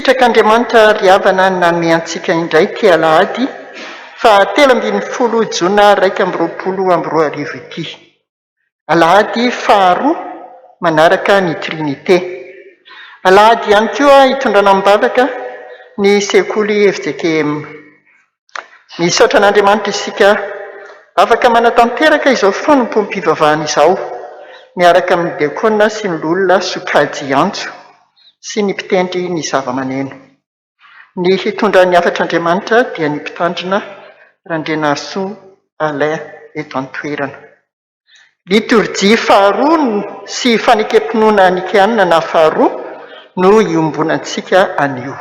Sitrak'Andriamanitra ry havana ny nanome antsika indray ity alahady faha 13 jona 2021 ity. Alahady faharoa manaraka ny Trinite. Alahady ihany koa hitondrana am-bavaka ny sekoly fjkm. Misaotra an'Andriamanitra isika afaka manatanteraka izao fanompoam-pivavahana izao miaraka amin'ny diakona sy ny loholona sokajy antso sy ny mpitendry ny zavamaneno. Ny hitondra ny hafatr'Andriamanitra dia ny mpitandrina Randrianarisoa Alain eto an-toerana. Litorjia faharoa sy fanekem-pinoana nikeanina na faharoa no iombonantsika anio.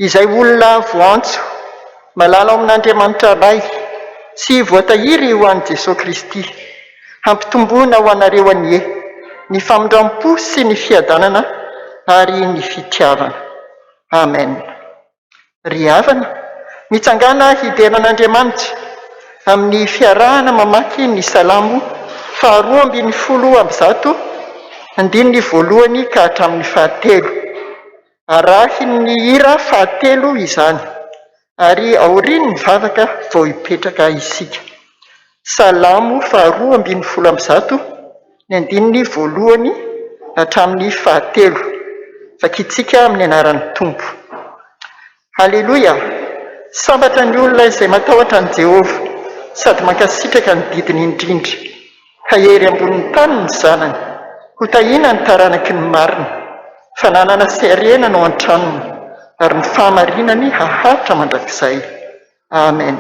Izay olona voantso, malala ao amin'Andriamanitra Ray, sy voatahiry ho an'i Jesoa Kristy, hampitomboina ho anareo anie ny famindram-po sy ny fiadanana ary ny fitiavana. Amen. Ry havana, mitsangàna hidera an'Andriamanitra amin'ny fiarahana mamaky ny Salamo faha 112, andininy voalohany ka hatramin'ny fahatelo. Arahin'ny hira fahatelo izany, ary aorian'ny vavaka vao hipetraka isika. Salamo faha 112, ny andininy voalohany hatramin'ny fahatelo. Vakintsika amin'ny anaran'ny Tompo. Haleloia! Sambatra ny olona izay matahotra an'i Jehovah sady mankasitraka ny didiny indrindra. Hahery ambonin'ny tany ny zanany, hotahina ny taranaky ny marina. Fananana sy harena no an-tranony, ary ny fahamarinany haharitra mandrakizay. Amen.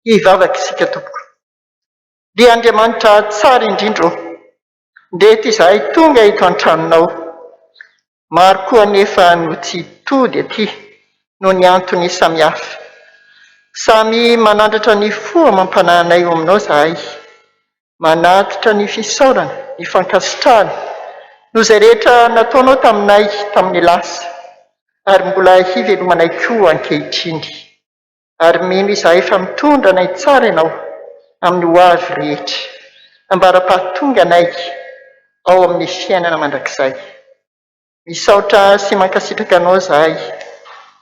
Hivavaka isika tompoko. Ry Andriamanitra tsara indrindra ô, ndreto izahay tonga eto an-tranonao. Maro koa anefa no tsy tody aty noho ny antony samihafa. Samy manandratra ny fo amam-panahinay eo aminao izahay. Manatitra ny fisaorana, ny fankasitrahana noho izay rehetra nataonao taminay tamin'ny lasa ary mbola hivelomanay koa ankehitriny. Ary mino izahay fa mitondra anay tsara Ianao. amin'ny ho avy rehetra, ambara-pahatonga anay ao amin'ny fiainana mandrakizay. Misaotra sy mankasitraka Anao izahay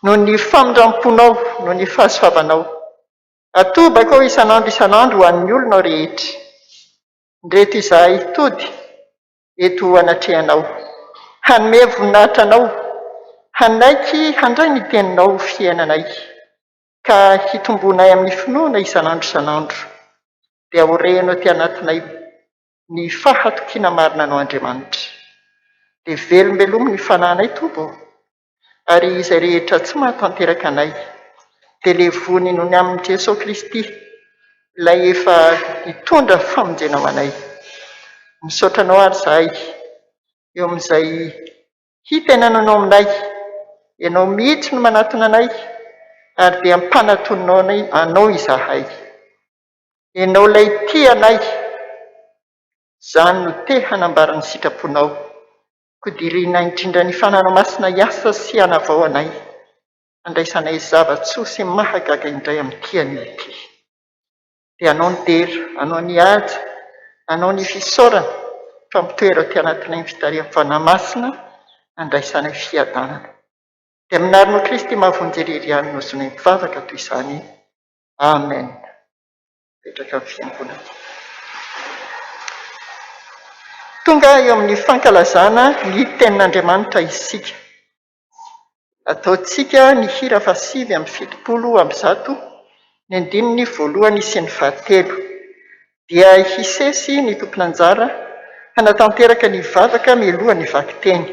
noho ny famindram-ponao, noho ny fahasoavanao. Atobaka ao isan'andro isan'andro ho an'ny olonao rehetra. Ndreto izahay tody eto anatrehanao, hanome voninahitra Anao, hanaiky handray ny Teninao ho fiainanay, ka hitomboanay amin'ny finoana isan'andro isan'andro. Dia aoreno aty anatinay ny fahatokiana marina Anao Andriamanitra. Dia velombelomy ny fanahinay Tompo ô, ary izay rehetra tsy mahatanteraka anay dia levony noho ny amin'i Jesoa Kristy ilay efa nitondra famonjena ho anay. Misaotra Anao ary izahay eo amin'izay hitenenanao aminay. Ianao mihitsy no manatona anay ary dia ampanatoninao Anao izahay. Ianao ilay tia anay. Izany no te hanambara ny sitraponao. Koa dirina indrindra ny Fananao Masina hiasa sy hanavao anay, handraisanay zava-tsoa sy mahagaga indray amin'ity anio ity. Dia Anao ny dera, Anao ny haja, Anao ny fisaorana fa mitoera aty anatinay ny fitarihan'ny Fanahy Masina handraisanay fiadanana. Dia amin'ny anaranao Kristy mahavonjy irery ihany no azonay mivavaka toy izany. Amen. Mipetraka ny fiangonana. Tonga eo amin'ny fankalazana ny Tenin'Andriamanitra isika. Ataontsika ny hira fahasivy amby 170, ny andininy voalohany sy ny fahatelo. Dia hisesy ny tompon'anjara hanatanteraka ny vavaka mialoha ny vakiteny.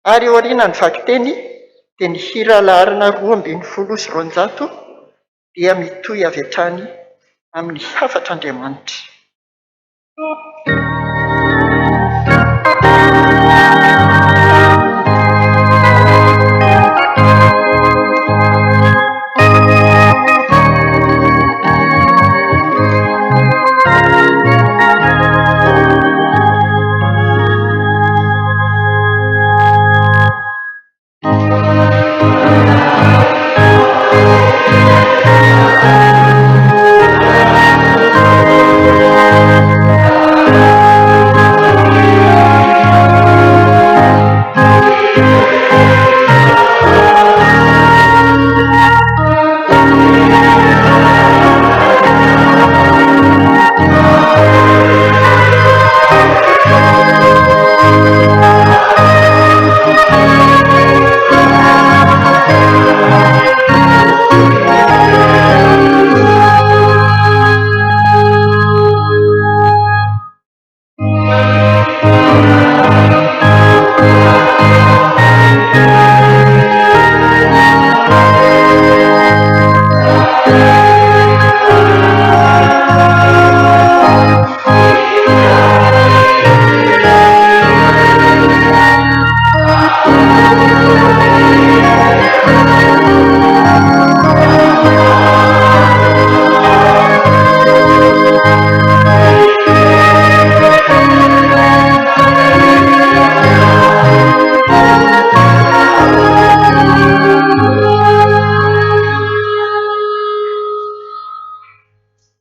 Ary aorianan'ny vakiteny dia ny hira laharana 212 dia mitohy avy hatrany amin'ny hafatr'Andriamanitra.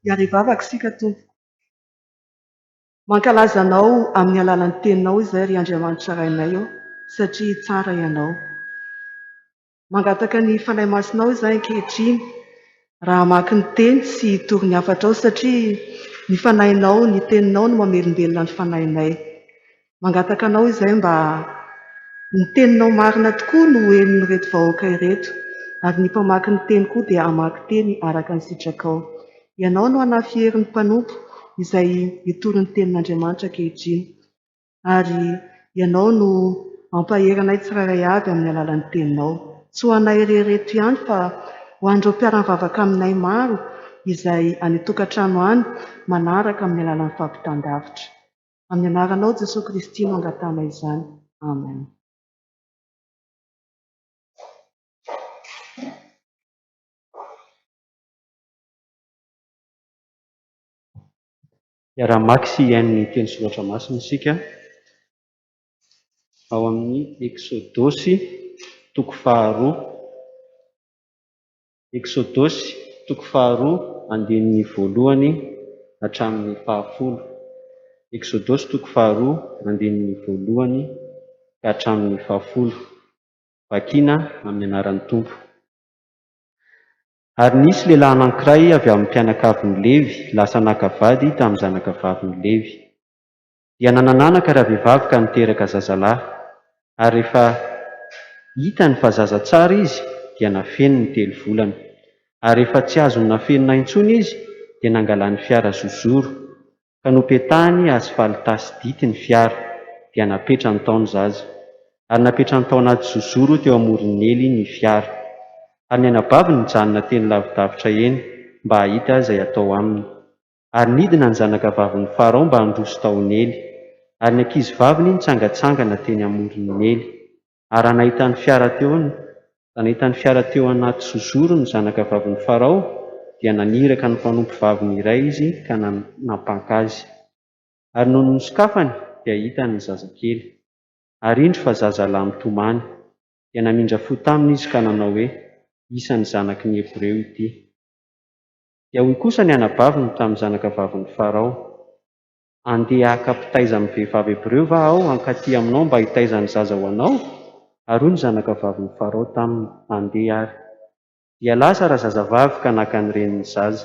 Hiara-hivavaka isika Tompoko. Mankalaza Anao amin'ny alalan'ny Teninao izahay ry Andriamanitra Rainay ô, satria tsara Ianao. Mangataka ny Fanahy Masinao izahay ankehitriny raha hamaky ny Teny sy hitory ny hafatrao satria ny Fanahinao, ny Teninao no mamelombelona ny fanahinay. Mangataka Anao izahay mba ny Teninao marina tokoa no ho henon'ireto vahoaka ireto ary ny mpamaky ny Teny koa dia hamaky teny araka ny sitrakao. Ianao no hanafy hery ny mpanompo izay hitory ny Tenin'Andriamanitra ankehitriny. Ary Ianao no hampahery anay tsirairay avy amin'ny alalan'ny Teninao. Tsy ho anay irery eto ihany fa ho an'ireo mpiara-mivavaka aminay maro izay any an-tokantrano any manaraka amin'ny alalan'ny fampitan-davitra. Amin'ny anaranao Jesoa Kristy no angatahana izany. Amen. Hiara-hamaky sy hihaino ny teny soratra masina isika ao amin'ny Eksodosy toko faharoa. Eksodosy toko faharoa andininy voalohany hatramin'ny fahafolo. Eksodosy toko faharoa andininy voalohany ka hatramin'ny fahafolo. Vakina amin'ny anaran'ny Tompo. Ary nisy lehilahy anankiray avy amin'ny mpianakavin'i Levy lasa naka vady tamin'ny zanakavavin'i Levy. Dia nanan'anaka ravehivavy ka niteraka zazalahy, ary rehefa hitany fa zaza tsara izy, dia nafeniny telo volana. Ary rehefa tsy azony nafenina intsony izy, dia nangalany fiara zozoro, ka nopetahany asfalta sy dity ny fiara, dia napetrany tao ny zaza. Ary napetrany tao anaty zozoro teo amoron'i Nely ny fiara. Ary ny anabaviny nijanona teny lavidavitra eny, mba hahita izay hatao aminy. Ary nidina ny zanakavavin'i Farao mba handroso tao Nely. Ary ny ankizivaviny nitsangantsangana teny amoron'i Nely. Ary raha nahita ny fiara teo raha nahita ny fiara teo anaty zozoro ny zanakavavin'i Farao, dia naniraka ny mpanompovaviny iray izy ka nampanka azy. Ary nony nosokafany, dia hitany ny zazakely. Ary indro fa zazalahy mitomany. Dia namindra fo taminy izy ka nanao hoe, Isan'ny zanaky ny Hebreo ity. Dia hoy kosa ny anabaviny tamin'ny zanakavavin'i Farao, Andeha haka mpitaiza amin'ny vehivavy hebreo va aho hankaty aminao mba hitaiza ny zaza ho anao? Ary hoy ny zanakavavin'i Farao taminy, Andeha àry. Dia lasa razazavavy ka naka ny renin'ny zaza.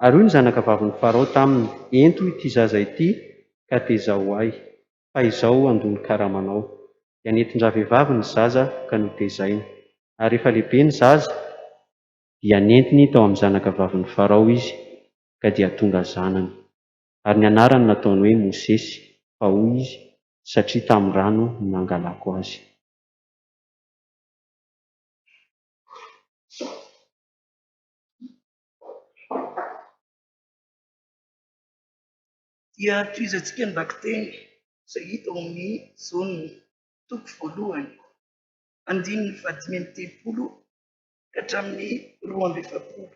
Ary hoy ny zanakavavin'i Farao taminy, Ento ity zaza ity ka tezao ahy, fa izaho handoa ny karamanao. Dia nentin-dravehivavy ny zaza ka notezainy. Ary rehefa lehibe ny zaza, dia nentiny tao amin'ny zanakavavin'i Farao izy, ka dia tonga zanany. Ary ny anarany nataony hoe Mosesy, fa hoy izy, Satria tamin'ny rano no nangalako azy. Dia tohizantsika ny vakiteny izay hita ao amin'ny Jaona toko voalohany andininy fahadimy amby telopolo ka hatramin'ny 42.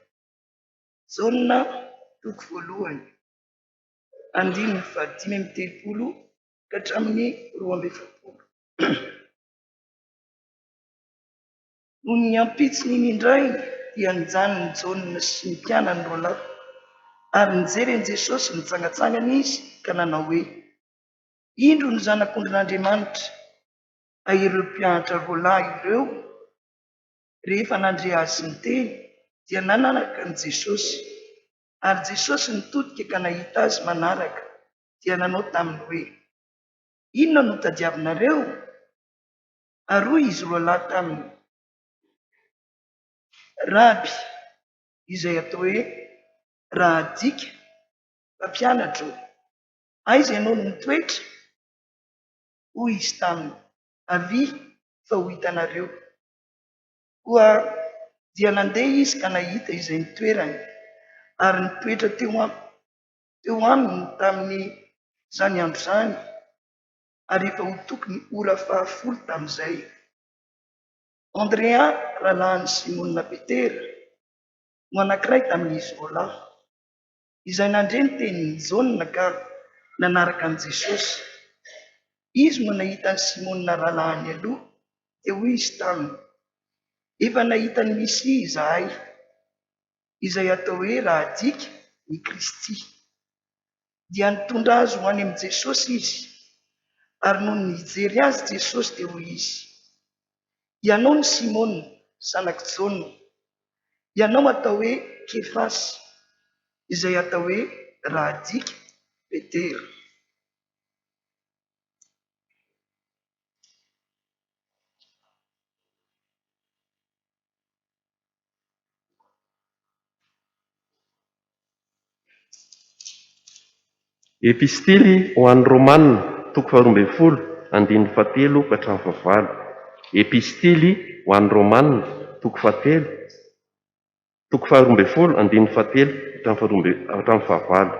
Jaona toko voalohany andininy fahadimy amby telopolo ka hatramin'ny 42. Nony ny ampitson'iny indray dia nijanona i Jaona sy ny mpianany roalahy, ary nijery an'i Jesosy nitsangantsangana izy ka nanao hoe, Indro ny Zanak'ondrin'Andriamanitra! A Ireo mpianatra roalahy ireo, rehefa nandre azy niteny, dia nanaraka an'i Jesosy. Ary Jesosy nitodika ka nahita azy manaraka, dia nanao taminy hoe, Inona no tadiavinareo? Ary hoy izy roalahy taminy, Raby, izay atao hoe raha adika, Mpampianatra ô, aiza ianao no mitoetra? Hoy izy taminy, Avia, fa ho hitanareo. Koa dia nandeha izy ka nahita izay nitoerany, ary nitoetra teo teo aminy tamin'izany andro izany, ary efa ho tokony ora fahafolo tamin'izay. Andrea, rahalahin'i Simona Petera, no anankiray tamin'izy roalahy, izay nandre ny tenin'i Jaona ka nanaraka an'i Jesosy. Izy no nahita an'i Simona rahalahiny aloha, dia hoy izy taminy, Efa nahita ny Mesia izahay, izay atao hoe raha adika, ny Kristy. Dia nitondra azy ho any amin'i Jesosy izy. Ary nony nijery azy Jesosy dia hoy izy, Ianao no Simona, zanak'i Jaona. Ianao atao hoe Kefasy, izay atao hoe raha adika, Petera. Epistily ho an'ny Romana, toko faharoa ambin'ny folo, andininy fahatelo ka hatramin'ny fahavalo. Epistily ho an'ny Romana, toko fahatelo, toko faharoa ambin'ny folo, andininy fahatelo ka hatramin'ny faharoa amby hatramin'ny fahavalo.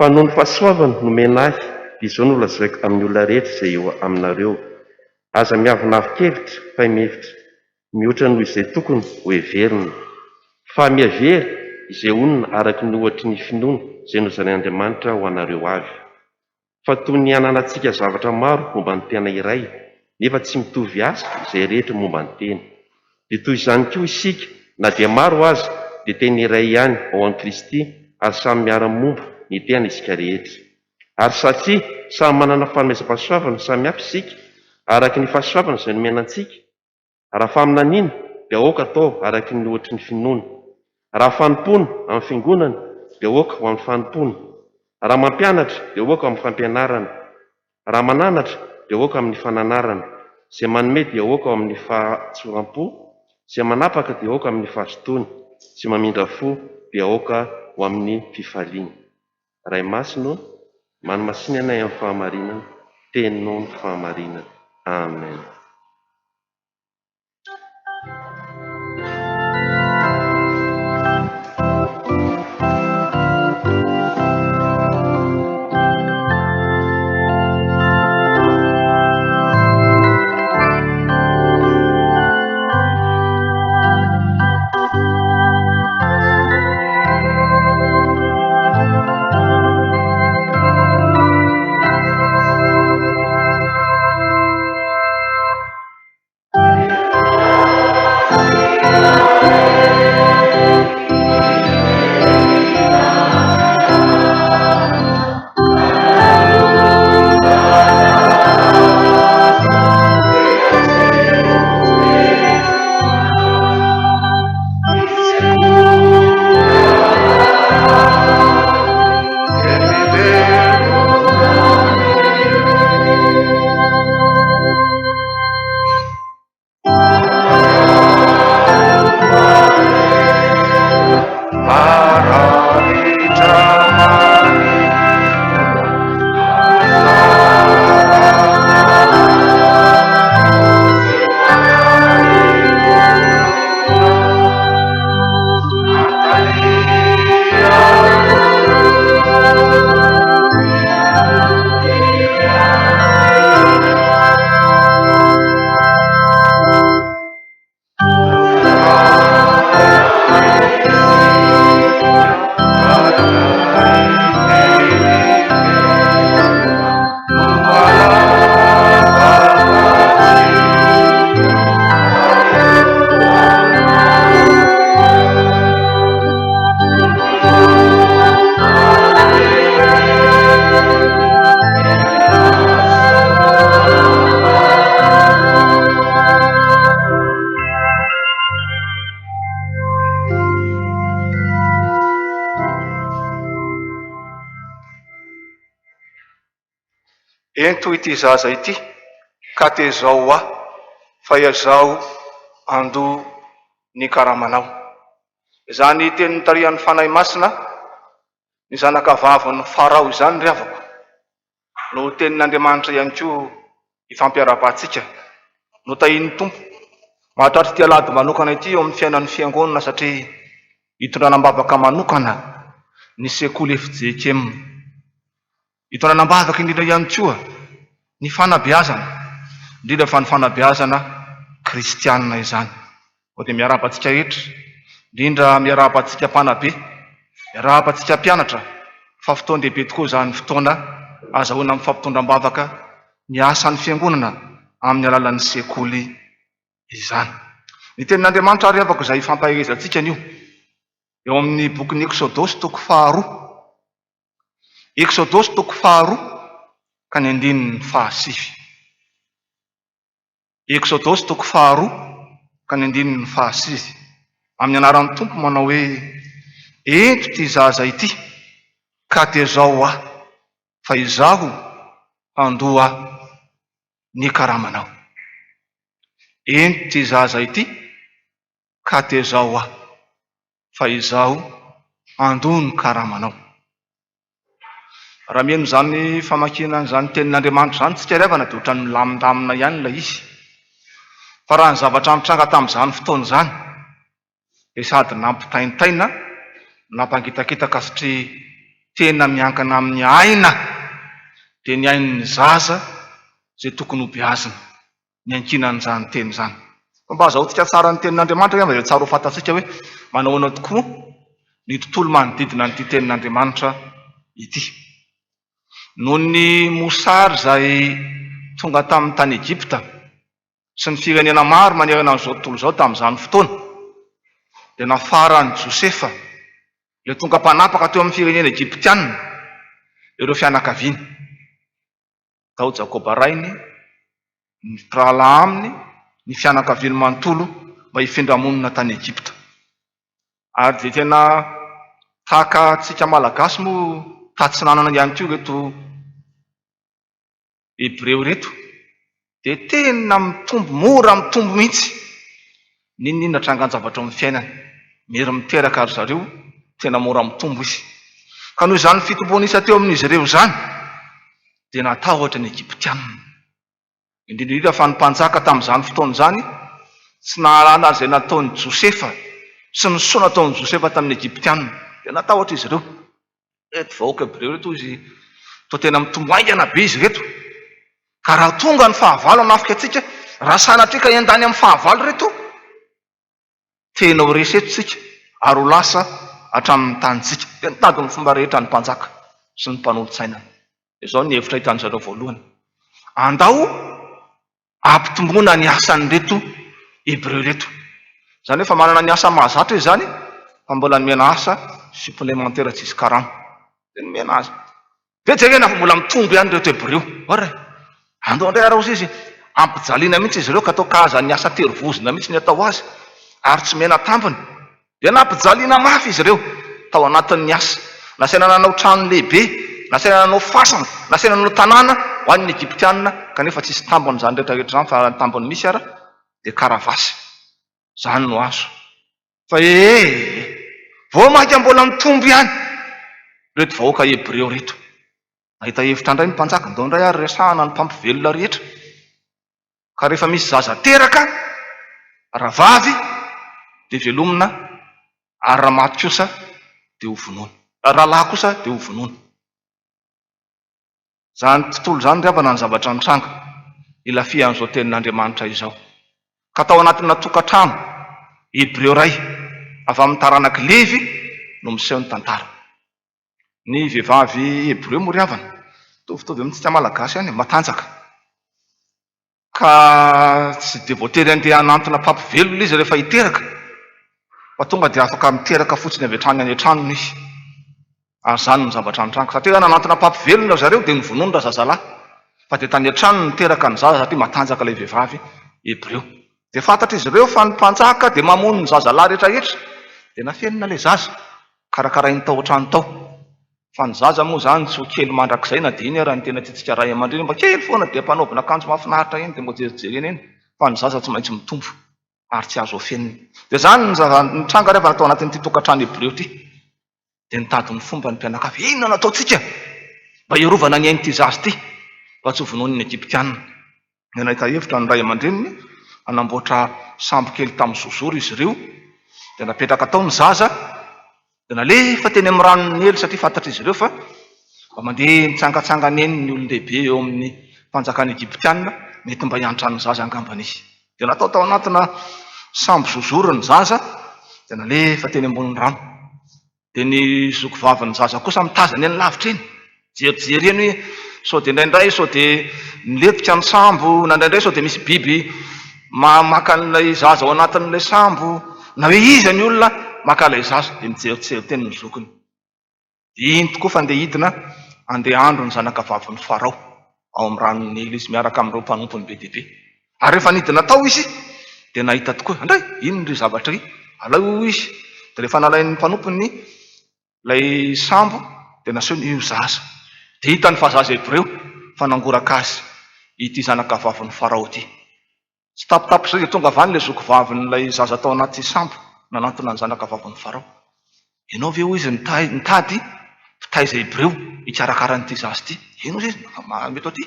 Fa noho ny fahasoavana nomena ahy, dia izao no lazaiko amin'ny olona rehetra izay eo aminareo, Aza miavonavon-kevitra fa mihevitra mihoatra noho izay tokony ho heverina. Fa mihavera izay honina araka ny ohatry ny finoana izay nozarain'Andriamanitra ho anareo avy. Fa toy ny ananantsika zavatra maro momba ny tena iray, nefa tsy mitovy asa izay rehetra momba ny tena. Dia toy izany koa isika, na dia maro aza, dia tena iray ihany ao amin'i Kristy, Ary samy miara-momba ny tena isika rehetra. Ary satria samy manana fanomezam-pahasoavana samihafa isika, araka ny fahasoavana izay nomena antsika, raha faminaniana dia aoka atao araka ny ohatry ny finoana. Raha fanompoana amin'ny fiangonana dia aoka ho amin'ny fanompoana. Raha mampianatra dia aoka ho amin'ny fampianarana. Raha mananatra dia aoka amin'ny fananarana. Izay manome dia aoka ho amin'ny fahatsoram-po, izay manapaka dia aoka amin'ny fahazotoana, izay mamindra fo dia aoka ho amin'ny fifaliana. Ray Masina ô, manomasina anay amin'ny fahamarinana, Teninao no fahamarinana. Amen. Ento ity zaza ity ka tezao ho ahy fa izaho handoa ny karamanao. Izany teny notarihan'ny Fanahy Masina ny zanaka vavin'i Farao izany ry havako no tenin'Andriamanitra ihany koa ifampiarahabantsika. Notahian'ny Tompo mahatratra ity alahady manokana ity eo amin'ny fiainan'ny Fiangonana satria hitondrana am-bavaka manokana ny sekoly fjkm. Hitondrana am-bavaka indrindra ihany koa ny fanabeazana, indrindra fa ny fanabeazana kristianina izany. Koa dia miarahaba antsika rehetra, indrindra miarahaba antsika mpanabe, miarahaba antsika mpianatra fa fotoan-dehibe tokoa izany fotoana azahoana mifampitondra am-bavaka ny asan'ny Fiangonana amin'ny alalan'ny sekoly izany. Ny Tenin'Andriamanitra ary havako izay ifampaherezantsika anio, eo amin'ny bokin'ny Eksodosy toko faharoa. Eksodosy toko faharoa ka ny andininy fahasivy. Eksodosy toko faharoa ka ny andininy fahasivy. Amin'ny anaran'ny Tompo manao hoe, Ento ity zaza ity ka tezao aho, fa izaho handoa ny karamanao. Ento ity zaza ity ka tezao aho, fa izaho handoa ny karamanao. Raha mihaino izany famakiana an'izany tenin'Andriamanitra izany tsika ry havana dia ohatran'ny milamindamina ihany ilay izy. Fa raha ny zavatra nitranga tamin'izany fotoana izany dia sady nampitaintaina no nampangitakitaka satria tena miankina amin'ny aina dia ny ain'ny zaza izay tokony hobeazina. niankinan'izany teny izany. Fa mba azahoantsika tsara ny tenin'Andriamanitra angamba dia tsara ho fantatsika hoe manao ahoana tokoa ny tontolo manodidina an'ity tenin'Andriamanitra ity. Noho ny mosary izay tonga tamin'ny tany Egypta sy ny firenena maro manerana an'izao tontolo izao tamin'izany fotoana dia nafaran'i Josefa. Ilay tonga mpanapaka teo amin'ny firenena egyptiana, ireo fianakaviany. Tao Jakoba rainy, ny mpirahalahy aminy, ny fianakaviany manontolo mba hifindra monina tany Egypta. Ary dia tena tahaka antsika Malagasy moa tatsinanana ihany koa ireto Hebreo ireto dia tena mitombo, mora mitombo mihitsy n'inon'inona trangan-javatra ao amin'ny fiainany. Mery miteraka ry zareo, tena mora mitombo izy. Ka noho izany fitomboana isa teo amin'izy ireo izany, dia natahotra ny Egyptiana. Indrindra indrindra fa ny mpanjaka tamin'izany fotoana izany tsy nahalala izay nataon'i Josefa sy ny soa nataon'i Josefa tamin'ny Egyptiana. Dia natahotra izy ireo. Ireto vahoaka hebreo ireto hoy izy, toa tena mitombo haingana be izy ireto. Ka raha tonga ny fahavalo hanafika antsika, raha sanatria ka hiandany amin'ny fahavalo ireto, tena ho resy eto isika ary ho lasa hatramin'ny tanintsika. Dia nitady ny fomba rehetra ny mpanjaka sy ny mpanolotsainany. Izao ny hevitra hitan-dry zareo voalohany, Andao hampitomboana ny asan'ireto Hebreo ireto. Izany hoe efa manana ny asa mahazatra izy izany fa mbola nomena asa supplémentaire tsisy karama. Dia nomena azy. Dia jerena fa mbola mitombo ihany ireto Hebreo. Or e! Andao indray ary hozy izy, ampijaliana mihitsy izy ireo ka atao karazan'ny asa terivozona mihitsy ny atao azy ary tsy omena tambiny. Dia nampijaliana mafy izy ireo tao anatin'ny asa. Nasaina nanao trano lehibe, nasaina nanao fasana, nasaina nanao tanàna ho an'ny Egyptiana, kanefa tsisy tambiny izany rehetra rehetra izany fa raha ny tambiny misy ara dia karavasy. Izany no azo. Fa ee, vao mainka mbola mitombo ihany ireto vahoaka Hebreo ireto. Nahita hevitra indray ny mpanjaka, ndao indray ary resahana ny mpampivelona rehetra. Ka rehefa misy zaza teraka, raha vavy dia velomina ary raha maty kosa dia ho vonoina. Raha lahy kosa dia ho vonoina. Izany tontolo izany ry havana ny zavatra nitranga ilafihan'izao tenin'Andriamanitra izao. Ka tao anatina tokantrano Hebreo iray avy amin'ny taranak'i Levy no miseho ny tantara. Ny vehivavy Hebreo moa ry havana, mitovitovy amintsika Malagasy ihany, matanjaka. Ka tsy dia voatery handeha hanantona mpampivelona izy rehefa hiteraka, fa tonga dia afaka miteraka fotsiny avy hatrany any an-tranony izy. Ary izany no zavatra nitranga. Satria raha nanantona mpampivelona ry zareo dia novonoiny razazalahy, fa dia tany an-tranony niteraka ny zaza satria matanjaka ilay vehivavy Hebreo. Dia fantatr'izy ireo fa ny mpanjaka dia mamono ny zazalahy rehetrarehetra, dia nafenina ilay zaza. Karakarainy tao an-trano tao. Fa ny zaza moa izany tsy ho kely mandrakizay na dia iny ara ny tena tiantsika ray aman-dreny mba kely foana dia ampanaovina akanjo mahafinaritra eny dia mba jerijerena eny fa ny zaza tsy maintsy mitombo ary tsy azo afenina. Dia izany ny zava-nitranga rehefa tao anatin'ity tokantrano hebreo ity. Dia nitady ny fomba ny mpianakavy, inona no ataontsika mba hiarovana ny ain'ity zaza ity mba tsy ho vonoin'ny Egyptiana. Dia nahita hevitra ny ray aman-dreniny hanamboatra sambo kely tamin'ny zozoro izy ireo, dia napetraka tao ny zaza, dia nalefa teny amin'ny ranon'i Neily satria fantatr'izy ireo fa mba mandeha mitsangantsangana eny ny olon-dehibe eo amin'ny fanjakana egyptiana, mety mba hiantra ny zaza angambany izy. Dia natao tao anatina sambo zozoro ny zaza, dia nalefa teny ambonin'ny rano. Dia ny zoky vavin'ny zaza kosa mitazana eny lavitra eny, mijerijery eny hoe sao dia indraindray sao dia milentika ny sambo, na indraindray sao dia misy biby maka an'ilay zaza ao anatin'ilay sambo, na hoe iza ny olona maka ilay zaza, dia mijerijery teny ny zokiny. Dia iny tokoa fa andeha hidina, andeha handro ny zanaka vavin'i Farao ao amin'ny ranon'i Neily izy miaraka amin'ireo mpanompony be dia be. Ary rehefa nidina tao izy, dia nahita tokoa, andray, inona iry zavatra iry? Alao io izy. Dia rehefa nalain'ny mpanompony ilay sambo, dia nasehony io zaza. Dia hitany fa zaza hebreo, fa nangoraka azy ity zanakavavin'i Farao ity. Tsy tapitapitra izay dia tonga avy any ilay zokivavin'ilay zaza tao anaty sambo, nanantona ny zanakavavin'i Farao. Ianao ve, hoy izy, nitady mpitaiza hebreo hikarakara an'ity zaza ity? Eny, hoy izy, mety ho aty.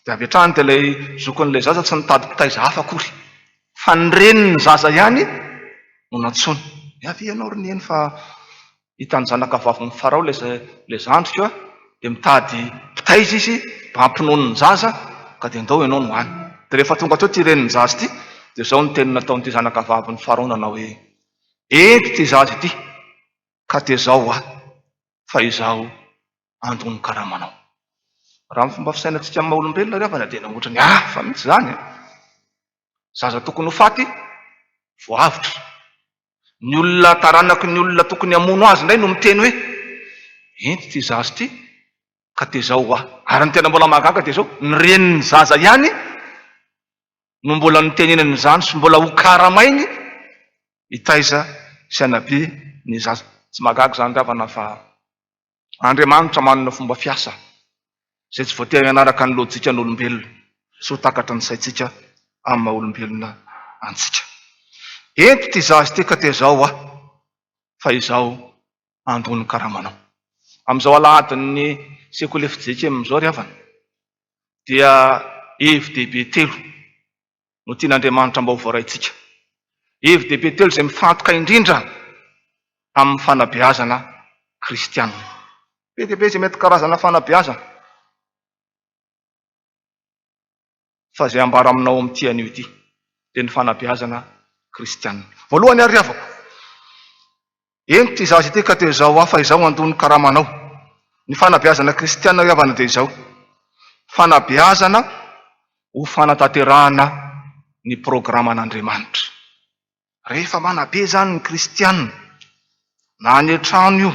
Dia avy hatrany dia ilay zokin'ilay zaza tsy nitady mpitaiza hafa akory fa ny renin'ny zaza ihany no nantsoiny. Miavia ianao ry neny fa hitan'ny zanaka vavin'i Farao ilay zandriko a, dia mitady mpitaiza izy mba hampinono ny zaza ka dia ndao ianao no any. Dia rehefa tonga teo ity renin'ny zaza ity dia izao ny teny nataon'ity zanaka vavin'i Farao nanao hoe, Ento ity zaza ity ka tezao aho fa izaho andoha ny karamanao. Raha ny fomba fisainantsika amin'ny maha olombelona ry havana dia ohatran'ny hafa mihitsy izany e. Zaza tokony ho faty, voavotra. Ny olona taranaky ny olona tokony hamono azy indray no miteny hoe, Ento ity zaza ity ka tezao ho ahy. Ary ny tena mbola mahagaga dia izao, ny renin'ny zaza ihany no mbola noteneniny izany sy mbola hokaramainy hitaiza sy hanabe ny zaza. Tsy mahagaga izany ry havana fa Andriamanitra manana fomba fiasa izay tsy voatery hanaraka ny lojikan'olombelona sy ho takatry ny saintsika amin'ny maha olombelona antsika. Ento ity zaza ity ka tezao aho fa izaho handoa ny karamanao. Amin'izao alahadin'ny sekoly fjkm izao ry havana dia hevi-dehibe telo no tian'Andriamanitra mba ho voaraintsika. Hevi-dehibe telo izay mifantoka indrindra amin'ny fanabeazana kristiana. Be dia be izay mety karazana fanabeazana, fa izay ambara aminao amin'ity anio ity dia ny fanabeazana kristiana. Voalohany ary ry havako, ento ity zaza ity ka tezao aho fa izaho handoa ny karamanao. Ny fanabeazana kristiana ry havana dia izao, fanabeazana ho fanatanterahana ny programan'Andriamanitra. Rehefa manabe izany ny kristiana, na any an-trano io,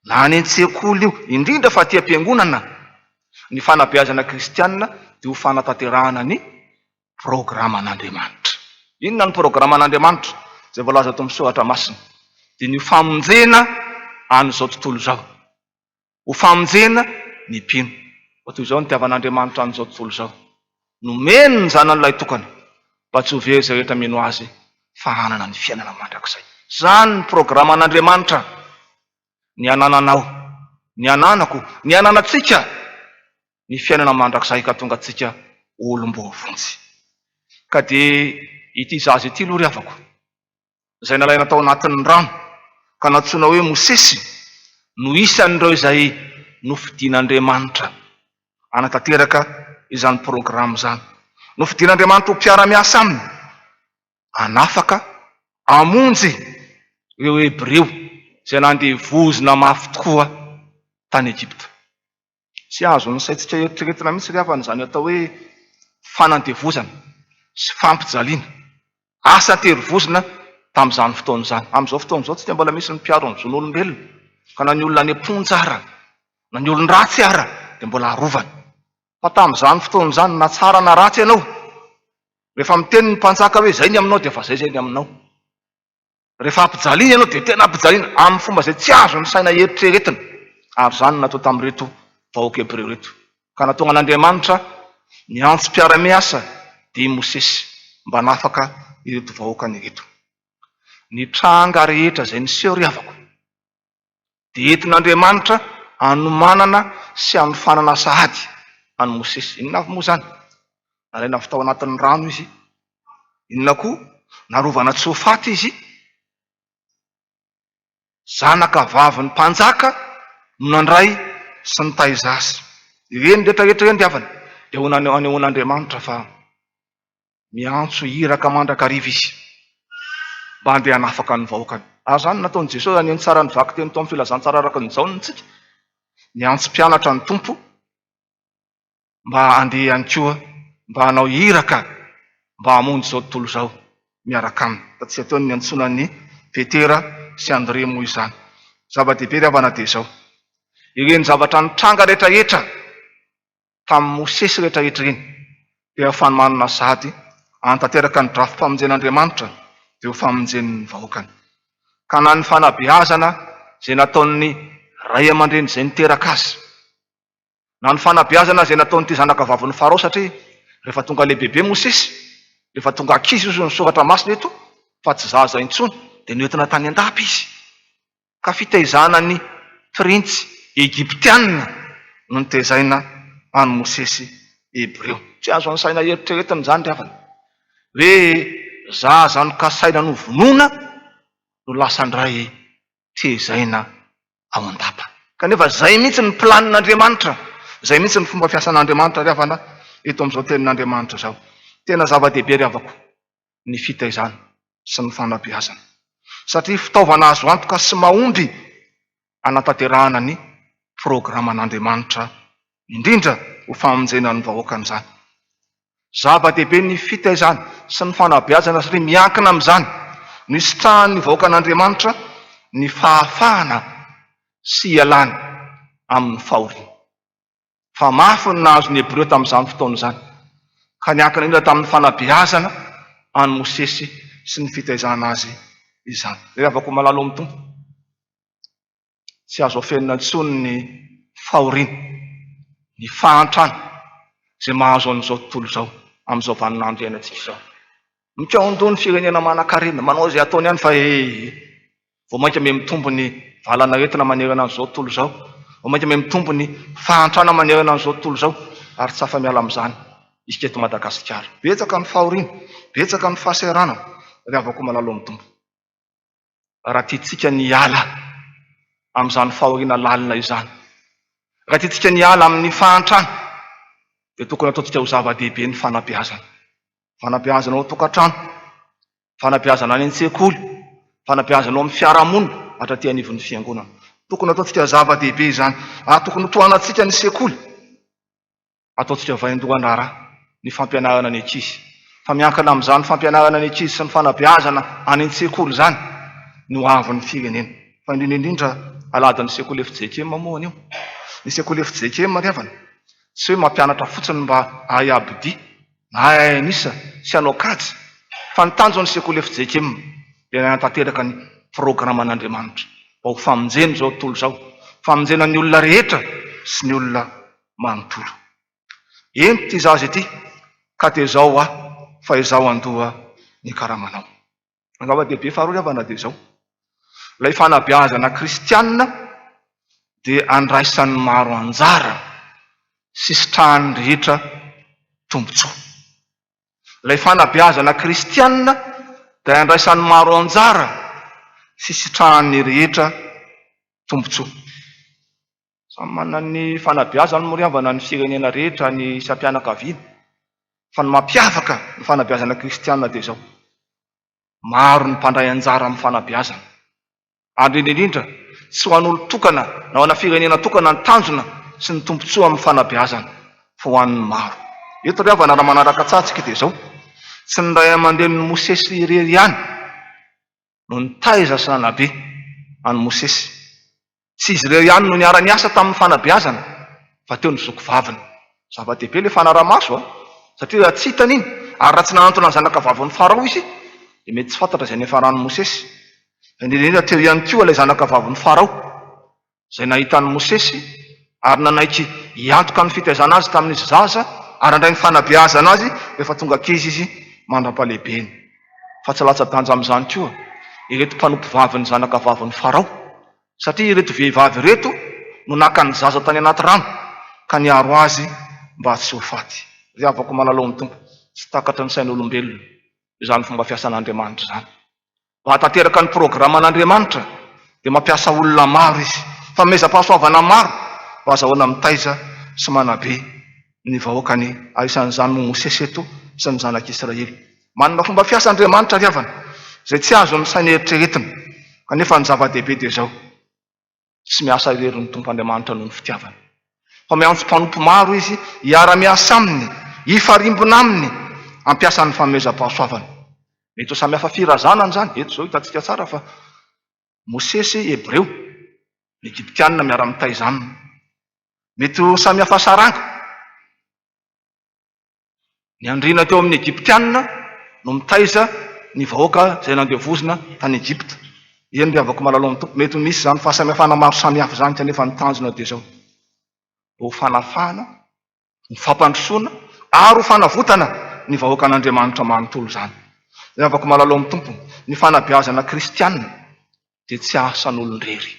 na any an-tsekoly io, indrindra fa aty am-piangonana, ny fanabeazana kristiana dia ho fanatanterahana ny programan'Andriamanitra. Inona ny programan'Andriamanitra izay voalaza ato amin'ny Soratra Masina? Dia ny ho famonjena an'izao tontolo izao. Ho famonjena ny mpino. Fa toy izao nitiavan'Andriamanitra an'izao tontolo izao, nomeny ny Zanany lahitokana, mba tsy ho very izay rehetra mino Azy, fa hanana ny fiainana mandrakizay. Izany ny programan'Andriamanitra, ny hanananao, ny hananako, ny hananantsika ny fiainana mandrakizay ka tonga antsika ho olom-boavonjy. Ka dia ity zaza ity aloha ry havako, izay nalaina tao anatin'ny rano ka nantsoina hoe Mosesy no isan'ireo izay nofidin'Andriamanitra hanatanteraka izany programa izany. Nofidin'Andriamanitra ho mpiara-miasa aminy hanafaka, hamonjy ireo Hebreo izay nandevozina mafy tokoa tany Egypta. Tsy azon'ny saintsika eritreretina mihitsy ry havana izany atao hoe fanandevozana sy fampijaliana, asa an-terivozona tamin'izany fotoana izany. Amin'izao fotoana izao tsika mbola misy ny mpiaro ny zon'olombelona ka na ny olona any am-ponja ara, na ny olon-dratsy ara dia mbola arovana. Fa tamin'izany fotoana izany na tsara na ratsy ianao, rehefa miteny ny mpanjaka hoe izay ny aminao dia efa izay izay ny aminao. Rehefa ampijaliana ianao dia tena ampijaliana amin'ny fomba izay tsy azon'ny saina eritreretina. Ary izany no natao tamin'ireto vahoaka hebreo ireto. Ka nahatonga an'Andriamanitra niantso mpiara-miasa dia i Mosesy mba hanafaka ireto vahoakany ireto. Ny tranga rehetra izay niseho ry havako dia entin'Andriamanitra hanomanana sy hanofanana sahady an'i Mosesy. Inona avy moa izany? Nalaina avy tao anatin'ny rano izy. Inona koa? Narovana tsy ho faty izy. Zanaka vavin'ny mpanjaka no nandray sy nitaiza azy. Ireny rehetra rehetra ireny ry havana dia ho nanehoan'Andriamanitra fa Miantso iraka mandrakariva izy mba handeha hanafaka ny vahoakany. Ary izany no nataon'i Jesosy raha nihaino tsara ny vakiteny tao amin'ny Filazantsara araka ny Jaona isika. Niantso mpianatra ny Tompo mba handeha ihany koa mba hanao iraka mba hamonjy izao tontolo izao miaraka aminy. Fa tsy atao ny niantsoana an'i Petera sy Andrea moa izany. Zava-dehibe ry havana dia izao. Ireny zavatra nitranga rehetrarehetra tamin'i Mosesy rehetra rehetra ireny dia fanomanana sahady hanatanteraka ny drafi-pamonjen'Andriamanitra dia ho famonjeny ny vahoakany. Ka na ny fanabeazana izay nataon'ny ray aman-dreny izay niteraka azy, na ny fanabeazana izay nataon'ity zanaka vavin'i Farao satria rehefa tonga lehibebe Mosesy, rehefa tonga ankizy hozy ny soratra masina eto fa tsy zaza intsony dia noentina tany an-dapa izy. ka fitaizana ny printsy egyptiana no nitezaina an'i Mosesy hebreo. Tsy azo ansaina eritreretina izany ry havana, hoe zaza nokasaina novonoina no lasa indray tezaina ao an-dapa. Kanefa izay mihitsy ny planin'Andriamanitra, izay mihitsy ny fomba fiasan'Andriamanitra ry havana eto amin'izao tenin'Andriamanitra izao. Tena zava-dehibe ry havako ny fitaizana sy ny fanabeazana, satria fitaovana azo antoka sy mahomby hanatanterahana ny programan'Andriamanitra, indrindra ho famonjena ny vahoakany izany. Zava-dehibe ny fitaizana sy ny fanabeazana satria miankina amin'izany no hisitrahan'ny vahoakan'Andriamanitra ny fahafahana sy hialany amin'ny fahoriana. Fa mafy ny nahazo ny Hebreo tamin'izany fotoana izany, ka niankina indrindra tamin'ny fanabeazana an'i Mosesy sy ny fitaizana azy izany. Ry havako malala ao amin'ny Tompo, tsy azo afenina intsony ny fahoriana, ny fahantrana izay mahazo an'izao tontolo izao amin'izao vaninandro iainantsika izao. Mikaon-doha ny firenena manankarena, manao izay ataony ihany fa ee, vao mainka miha-mitombo ny valan'aretina manerana an'izao tontolo izao, vao mainka miha-mitombo ny fahantrana manerana an'izao tontolo izao ary tsy afa-miala amin'izany isika eto Madagasikara. Betsaka ny fahoriana, betsaka ny fahasahiranana ry havako malala ao amin'ny Tompo. Raha tiantsika ny hiala amin'izany fahoriana lalina izany, raha tiantsika ny hiala amin'ny fahantrana, dia tokony hataontsika ho zava-dehibe ny fanabeazana. Fanabeazana ao an-tokantrano, fanabeazana any an-tsekoly, fanabeazana ao amin'ny fiarahamonina, hatraty anivon'ny fiangonana. Tokony hataontsika zava-dehibe izany ary tokony hotohanantsika ny sekoly. Ataontsika vaindohan-draharaha ny fampianarana ny ankizy, fa miankina amin'izany fampianarana ny ankizy sy ny fanabeazana any an-tsekoly izany ny ho avin'ny firenena. Fa indrindra indrindra alahadin'ny sekoly fjkm moa anio. Ny sekoly fjkm ry havana, tsy hoe mampianatra fotsiny mba hahay abidia na hahay an'isa sy hanao kajy, fa ny tanjon'ny sekoly fjkm dia ny hanatanteraka ny programan'Andriamanitra mba ho famonjena izao tontolo izao, famonjena ny olona rehetra sy ny olona manontolo. Ento ity zaza ity ka tezao aho fa izaho handoa ny karamanao. Ny zava-dehibe faharoa ry havana dia izao, ilay fanabeazana kristiana dia andraisan'ny maro anjara sy sitrahan'ny rehetra tombontsoa. Ilay fanabeazana kristiana dia andraisan'ny maro anjara sy sitrahan'ny rehetra tombontsoa. Samy manana ny fanabeazany moa ry havana ny firenena rehetra, ny isam-pianakaviana. Fa ny mampiavaka ny fanabeazana kristiana dia izao, maro ny mpandray anjara amin'ny fanabeazana. Ary indrindra indrindra, tsy ho an'olon-tokana na ho ana firenena tokana ny tanjona sy ny tombontsoa amin'ny fanabeazana, fa ho an'ny maro. Eto ry havana raha manaraka tsara tsika dia izao, tsy ny ray aman-drenin'i Mosesy irery ihany no nitaiza sy nanabe an'i Mosesy. Tsy izy ireo ihany no niara-niasa tamin'ny fanabeazana fa teo ny zoky vaviny. Zava-dehibe ilay fanaraha-maso a! Satria raha tsy hitany iny, ary raha tsy nahantona ny zanaka vavin'i Farao izy, dia mety tsy fantatra izay niafaran'i Mosesy. Indrindra indrindra teo ihany koa ilay zanaka vavin'i Farao, izay nahita an'i Mosesy ary nanaiky hiantoka ny fitaizana azy tamin'izy zaza ary handray ny fanabeazana azy rehefa tonga ankizy izy mandra-pahalehibeny. Fa tsy latsa-danja amin'izany koa ireto mpanompovavin'ny zanaka vavin'i Farao, satria ireto vehivavy ireto no naka ny zaza tany anaty rano ka niaro azy mba tsy ho faty. Ry havako malala ao amin'ny Tompo, tsy takatry ny sain'olombelona izany fomba fiasan'Andriamanitra izany. Mba hahatanteraka ny programan'Andriamanitra dia mampiasa olona maro Izy, fanomezam-pahasoavana maro mba hazahoana mitaiza sy manabe ny vahoakany, ary isan'izany moa Mosesy eto sy ny zanak'Israely. Manana fomba fiasa Andriamanitra ry havana, izay tsy azon'ny saina eritreretina, kanefa ny zava-dehibe dia izao, Tsy miasa irery ny Tompo Andriamanitra noho ny fitiavany, fa miantso mpanompo maro Izy hiara-miasa Aminy, hifarimbona Aminy, hampiasa ny fanomezam-pahasoavany. Mety ho samy hafa firazanana izany. Eto izao hitantsika tsara fa Mosesy Hebreo, ny Egyptiana miara-mitaiza aminy. Mety ho samy hafa saranga. Ny andriana teo amin'ny Egyptiana no mitaiza ny vahoaka izay nandevozina tany Egypta. Eny ry havako malala ao amin'ny Tompo, mety ho misy izany fahasamihafana maro samihafa izany kanefa ny tanjona dia izao, ho fanafahana, ho fampandrosoana ary ho fanavotana ny vahoakan'Andriamanitra manontolo izany. Ry havako malala ao amin'ny Tompo, ny fanabeazana kristiana dia tsy asan'olon-drery,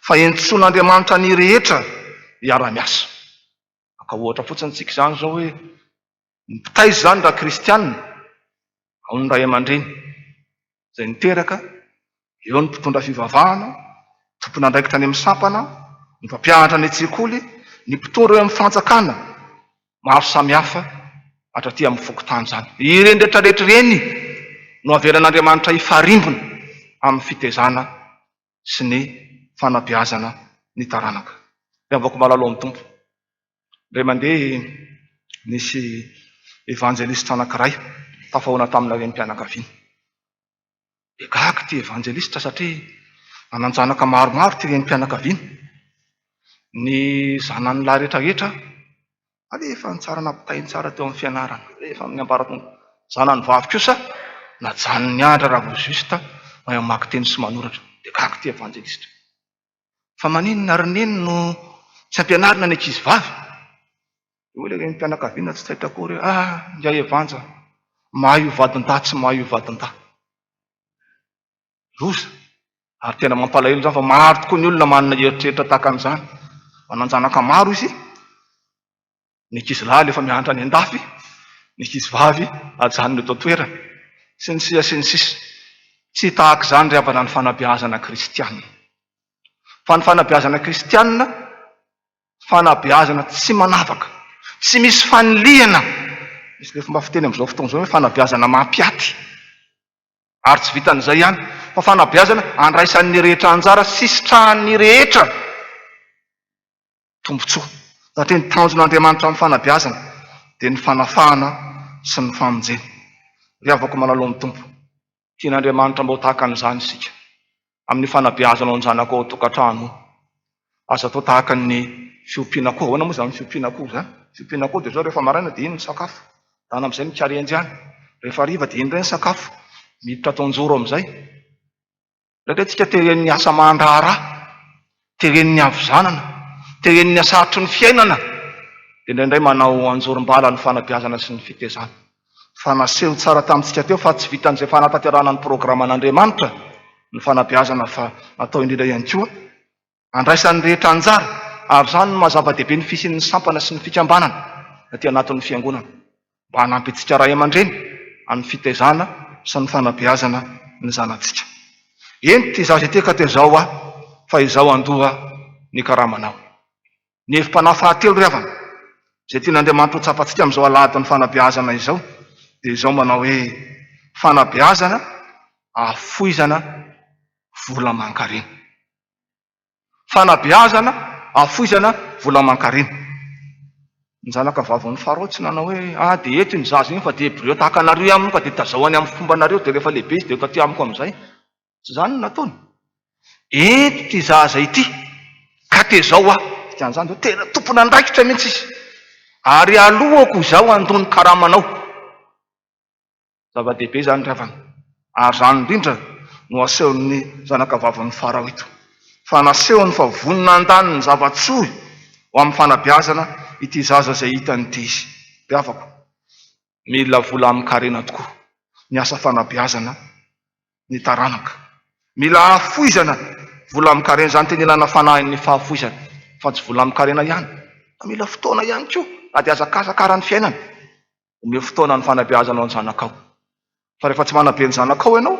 fa entsoin'Andriamanitra ny rehetra hiara-miasa. Maka ohatra fotsiny tsika izany izao hoe ny mpitaiza izany raha kristiana, ao ny ray aman-dreny izay niteraka, eo ny mpitondra fivavahana, tompon'andraikitra any amin'ny sampana, ny mpampianatra any an-tsekoly, ny mpitondra eo amin'ny fanjakana, maro samihafa hatraty amin'ny fokontany izany. Ireny rehetra rehetra ireny no avelan'Andriamanitra hifarimbona amin'ny fitaizana sy ny fanabeazana ny taranaka. Ry havako malala ao amin'ny Tompo, indray mandeha nisy evanjelistra anankiray tafahoana tamina renim-pianakaviana. Dia gaga ity evanjelista satria nanan-janaka maromaro ity renim-pianakaviana. Ny zanany lahy rehetra rehetra alefa ny tsara nampitainy tsara teo amin'ny fianarana, alefa amin'ny ambaratonga. Zanany vavy kosa najanony nianatra raha vao juste mahay mamaky teny sy manoratra. Dia gaga ity evanjelista. Fa maninona ry neny no tsy ampianarina ny ankizy vavy? Dia hoy ilay renim-pianakaviana tsy taitra akory hoe, ah, ingahy Evanja, mahay io vadin-dahy tsy mahay io vadin-dahy. Loza! Ary tena mampalahelo izany fa maro tokoa ny olona manana eritreritra tahaka an'izany. Manan-janaka maro izy, Ny ankizilahy alefa mianatra any an-dafy, ny ankizivavy ajanona eto an-toerana, sy ny sisa sy ny sisa. Tsy tahaka izany ry havana ny fanabeazana kristiana. Fa ny fanabeazana kristiana, fanabeazana tsy manavaka, tsy misy fanilihana. Misy ilay fomba fiteny amin'izao fotoana izao hoe fanabeazana mampiaty. Ary tsy vitan'izay ihany, fa fanabeazana andraisan'ny rehetra anjara sy sitrahan'ny rehetra. tombontsoa. Satria ny tanjon'Andriamanitra amin'ny fanabeazana dia ny fanafahana sy ny famonjena. Ry havako malala ny Tompo, tian'Andriamanitra mba ho tahaka an'izany isika amin'ny fanabeazanao ny zanakao ao an-tokantrano. Aza atao tahaka ny fiompiana akoho. Ahoana moa izany fiompiana akoho izany? Fiompiana akoho dia izao rehefa maraina dia iny ny sakafo. Dana amin'izay mikarenjy any. Rehefa hariva dia iny indray ny sakafo. Miditra ato an-joro amin'izay. Indraindray tsika teren'ny asa aman-draharaha, teren'ny havizanana, teren'ny hasarotry ny fiainana, dia indraindray manao anjorom-bala ny fanabeazana sy ny fitezana. Fa naseho tsara tamintsika teo fa tsy vitan'izay fanatanterahana ny programan'Andriamanitra ny fanabeazana fa natao indrindra ihany koa Andraisan'ny rehetra anjara, ary izany no maha zava-dehibe ny fisian'ny sampana sy ny fikambanana aty anatin'ny fiangonana, mba hanampy antsika ray aman-dreny amin'ny fitaizana sy ny fanabeazana ny zanatsika. Ento ity zaza ity ka tezao aho, fa izaho handoa ny karamanao. Ny hevi-panahy fahatelo ry havana, izay tian'Andriamanitra ho tsapantsika amin'izao alahadin'ny fanabeazana izao, dia izao manao hoe, fanabeazana ahafoizana vola aman-karena. Fanabeazana afoizana vola aman-karena. Ny zanaka vavin'i Farao tsy nanao hoe, ah dia eto iny zaza iny fa dia Hebreo tahaka anareo ihany moa ka dia tazao any amin'ny fombanareo dia rehefa lehibe izy dia ho taty amiko amin'izay. Tsy izany no nataony. Ento ity zaza ity ka tezao aho. Dikan'izany dia tena tompon'andraikitra mihitsy izy. Ary aloako izaho handoa ny karamanao. Zava-dehibe izany ry havana, ary izany indrindra no asehon'ny zanakavavin'i Farao eto, fa nasehony fa vonona handany ny zava-tsoa ho amin'ny fanabeazana ity zaza izay hitany ity izy. Ry havako, mila vola amin-karena tokoa ny asa fanabeazana ny taranaka. Mila hahafoizana vola amin-karena, izany tena ilana fanahin'ny fahafoizana, fa tsy vola amin-karena ihany, fa mila fotoana ihany koa, na dia hazakazaka ara ny fiainana. Omeo fotoana ny fanabeazanao ny zanakao. Fa rehefa tsy manabe ny zanakao ianao,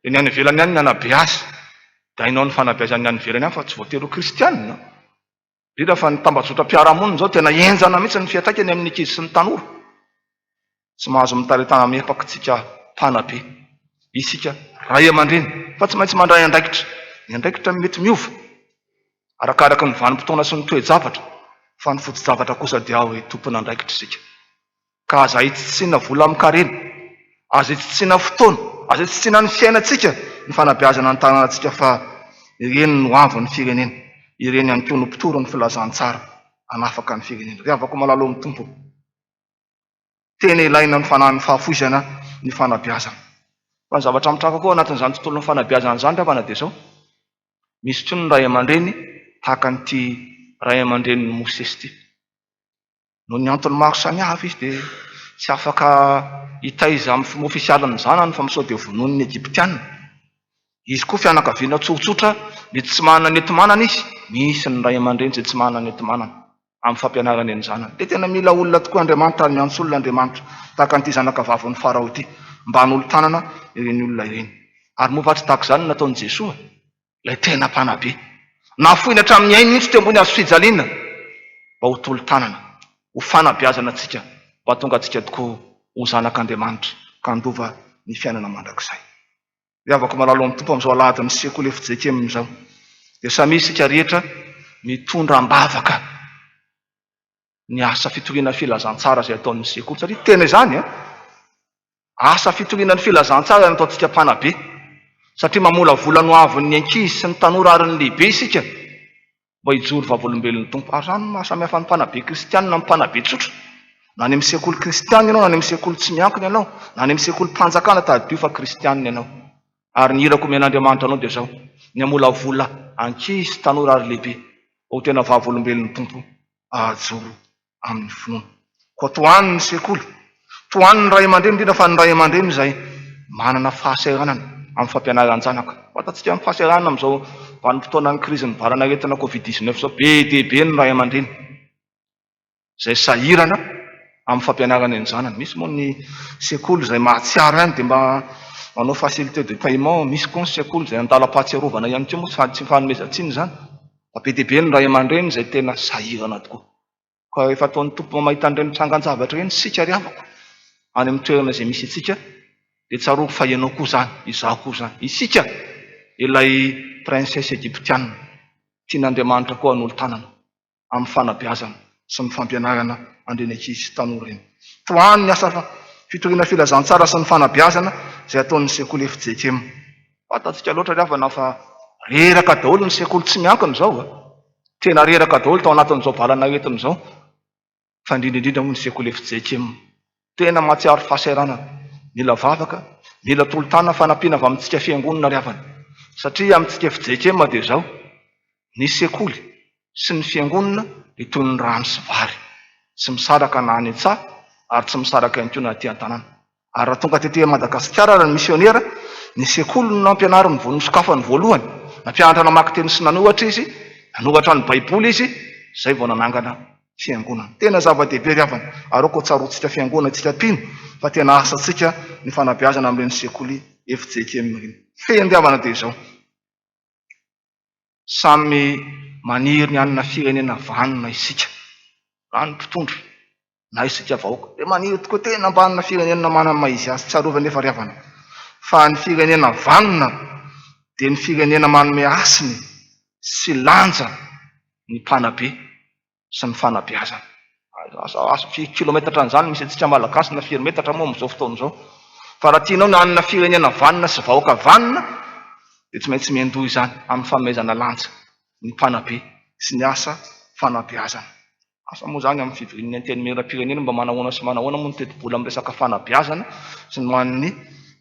dia ny any ivelany ihany ny hanabe azy. Dia hainao ny fanabeazan'ny any ivelany ihany fa tsy voatery ho kristianina. Indrindra fa ny tambajotram-piarahamonina izao tena henjana mihitsy ny fiantraikany amin'ny ankizy sy ny tanora. Tsy mahazo mitaritana miepaka isika mpanabe, isika ray aman-dreny, fa tsy maintsy mandray andraikitra. Ny andraikitra mety miova. Arakaraka ny vanim-potoana sy ny toe-javatra, fa ny foto-javatra kosa dia hoe tompon'andraikitra isika. Ka aza itsitsiana vola amin-karena, aza itsitsiana fotoana, aza itsitsiana ny fiainantsika ny fanabeazana ny tanànantsika fa ireny no avin'ny firenena, ireny ihany koa no mpitory ny filazantsara hanafaka ny firenena. Ry havako malala ao amin'ny Tompo, tena ilaina ny fanahin'ny fahafoizana ny fanabeazana. Fa ny zavatra mitranga koa ao anatin'izany tontolon'ny fanabeazana izany ry havana dia izao, Misy koa ny ray aman-dreny tahaka an'ity ray aman-drenin'i Mosesy ity. Noho ny antony maro samihafa izy dia tsy afaka hitaiza amin'ny fomba ofisialy ny zanany fa sao dia vonoin'ny Egyptiana. Izy koa fianakaviana tsotsotra, mety tsy manana ny enti-manana izy. Misy ny ray aman-dreny izay tsy manana ny enti-manana amin'ny fampianarany ny zanany. Dia tena mila olona tokoa Andriamanitra ary miantso olona Andriamanitra tahaka an'ity zanaka vavin'i Farao ity mba hanolo-tanana ireny olona ireny. Ary moa va tsy tahaka izany no nataon'i Jesoa, ilay tena mpanabe? Nafoiny hatramin'ny ainy mihitsy teo ambony hazofijaliana mba ho tolo-tanana, ho fanabeazana antsika mba hahatonga antsika tokoa ho zanak'Andriamanitra ka handova ny fiainana mandrakizay. Ry havako malala ao amin'ny Tompo, amin'izao alahadin'ny sekoly fjkm izao, dia samia isika rehetra mitondra am-bavaka ny asa fitoriana ny filazantsara izay ataon'ny sekoly, satria tena izany an! Asa fitoriana ny filazantsara no ataontsika mpanabe. Satria mamolavola ny hoavin'ny ankizy sy ny tanora ary ny lehibe isika mba hijoro vavolombelon'ny Tompo. Ary izany no maha samy hafa ny mpanabe kristianina amin'ny mpanabe tsotra. Na any amin'ny sekoly kristianina ianao, na any amin'ny sekoly tsy miankina ianao, na any amin'ny sekolim-panjakana, tadidio fa kristianina ianao. Ary ny iraka omen'Andriamanitra anao dia izao, ny hamolavola ankizy, tanora ary lehibe ho tena vavolombelon'ny Tompo hahajoro amin'ny finoana. Koa tohano ny sekoly, tohano ny ray aman-dreny, indrindra fa ny ray aman-dreny izay manana fahasahiranana amin'ny fampianaran-janaka. Fantatsika amin'ny fahasahiranana amin'izao vanim-potoanan'ny krizin'ny valan'aretina covid 19 izao, be dia be ny ray aman-dreny izay sahirana amin'ny fampianarana ny zanany. Misy moa ny sekoly izay mahatsiaro ihany dia mba manao facilité de paiement, misy koa ny sekoly izay andalam-pahatsiarovana ihany koa moa tsy fanomezan-tsiny izany. Fa be dia be ny ray aman-dreny izay tena sahirana tokoa. Koa rehefa ataon'ny Tompo mahita an'ireny trangan-javatra ireny isika ry havako, any amin'ny toerana izay misy antsika, dia tsarovy fa ianao koa izany, izaho koa izany, isika ilay princesse egyptiana, tian'Andriamanitra koa hanolo-tanana amin'ny fanabeazana sy ny fampianarana an'ireny ankizy sy tanora ireny. Tohano ny asa fitoriana filazantsara sy ny fanabeazana izay ataon'ny sekoly fjkm. Fantatsika loatra ry havana fa reraka daholo ny sekoly tsy miankina izao a! Tena reraka daholo tao anatin'izao valan'aretina izao, fa indrindra indrindra moa ny sekoly fjkm. Tena mahatsiaro fahasahiranana. Mila vavaka, mila tolo-tanana fanampiana avy amintsika fiangonana ry havana. Satria amintsika fjkm dia izao, ny sekoly sy ny fiangonana dia toy ny rano sy vary. Tsy misaraka na any an-tsaha ary tsy misaraka ihany koa na aty an-tanàna. Ary raha tonga tety Madagasikara ary ny misionera, ny sekoly no nampianariny vao nosokafany voalohany. Nampianatra namaky teny sy nanoratra izy, nanoratra ny Baiboly izy, izay vao nanangana fiangonana. Tena zava-dehibe ry havana, ary aoka ho tsaroantsika fiangonana isika mpino fa tena asantsika ny fanabeazana amin'ireny sekoly fjkm ireny. Fehiny ry havana dia izao. Samy maniry ny hanana firenena vanona isika, na ny mpitondra na isika vahoaka. Dia maniry tokoa tena mba hanana firenena manana ny maha izy azy. Tsarovy anefa ry havana fa ny firenena vanona dia ny firenena manome hasiny sy lanja ny mpanabe sy ny fanabeazana. Asa asa firy kilometatra an'izany misy antsika Malagasy na firy metatra moa amin'izao fotoana izao. Fa raha tianao ny hanana firenena vanona sy vahoaka vanona dia tsy maintsy miandoha izany amin'ny fanomezana lanja ny mpanabe sy ny asa fanabeazana. Asa moa izany amin'ny fivorian'ny Antenimierampirenena mba manahoana sy manahoana moa ny tetibola amin'ny resaka fanabeazana sy ny ho an'ny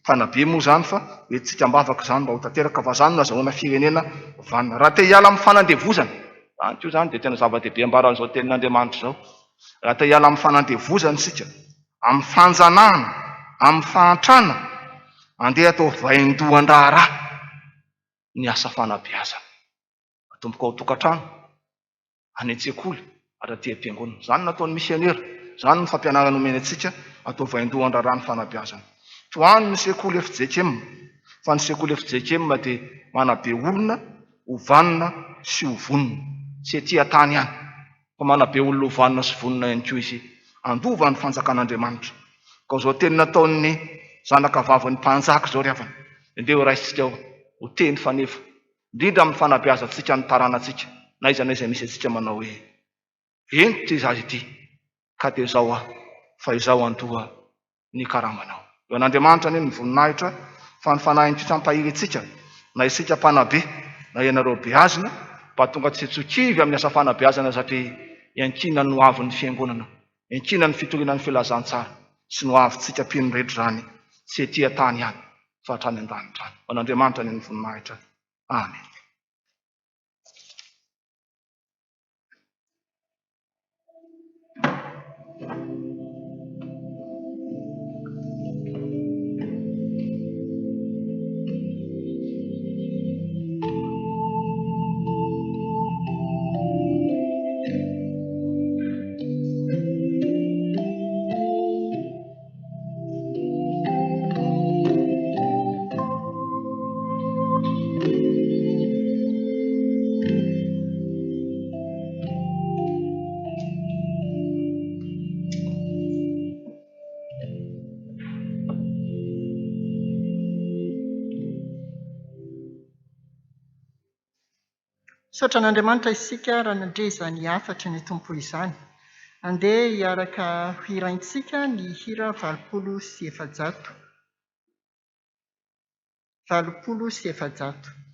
mpanabe moa izany fa hoentintsika am-bavaka izany mba ho tanteraka fa izany no azahoana firenena vanona. Raha te hiala amin'ny fanandevozana Izany koa izany dia tena zava-dehibe ambaran'izao tenin'Andriamanitra izao. Raha te hiala amin'ny fanandevozana isika, amin'ny fanjanahana, amin'ny fahantrana, andeha atao vaindohan-draharaha ny asa fanabeazana. Atomboka ao an-tokantrano, any an-tsekoly ary aty am-piangonana. Izany no nataon'ny misionera, izany no fampianarana omeny antsika, atao vaindohan-draharaha ny fanabeazana. Tohano ny sekoly fjkm, fa ny sekoly fjkm dia manabe olona ho vanona sy ho vonona. Tsy ety an-tany ihany, fa manabe olona ho vanona sy vonona ihany koa izy handova ny fanjakan'Andriamanitra. Ka izao teny nataon'ny zanaka vavin'ny mpanjaka izao ry havana, dia ndeha ho raisintsika ho teny faneva, indrindra amin'ny fanabeazantsika ny taranantsika, na aiza na aiza misy antsika manao hoe, Ento ity zaza ity, ka dia izao aho, fa izaho handoa ny karamanao. Eo an'Andriamanitra anie ny voninahitra fa ny Fanahiny kosa hampahery antsika na isika mpanabe na ianareo beazina mba tonga tsy ho kivy amin'ny asa fanabeazana satria iankinan'ny ho avin'ny Fiangonana, iankinan'ny fitoriana ny filazantsara sy ny ho avintsika mpino rehetra izany tsy ety an-tany ihany fa hatrany an-danitra any. Ho an'Andriamanitra anie ny voninahitra. Amen. Misaotra an'Andriamanitra isika raha nandre izany hafatry ny Tompo izany. Andeha hiaraka hiraintsika ny hira 480. 480.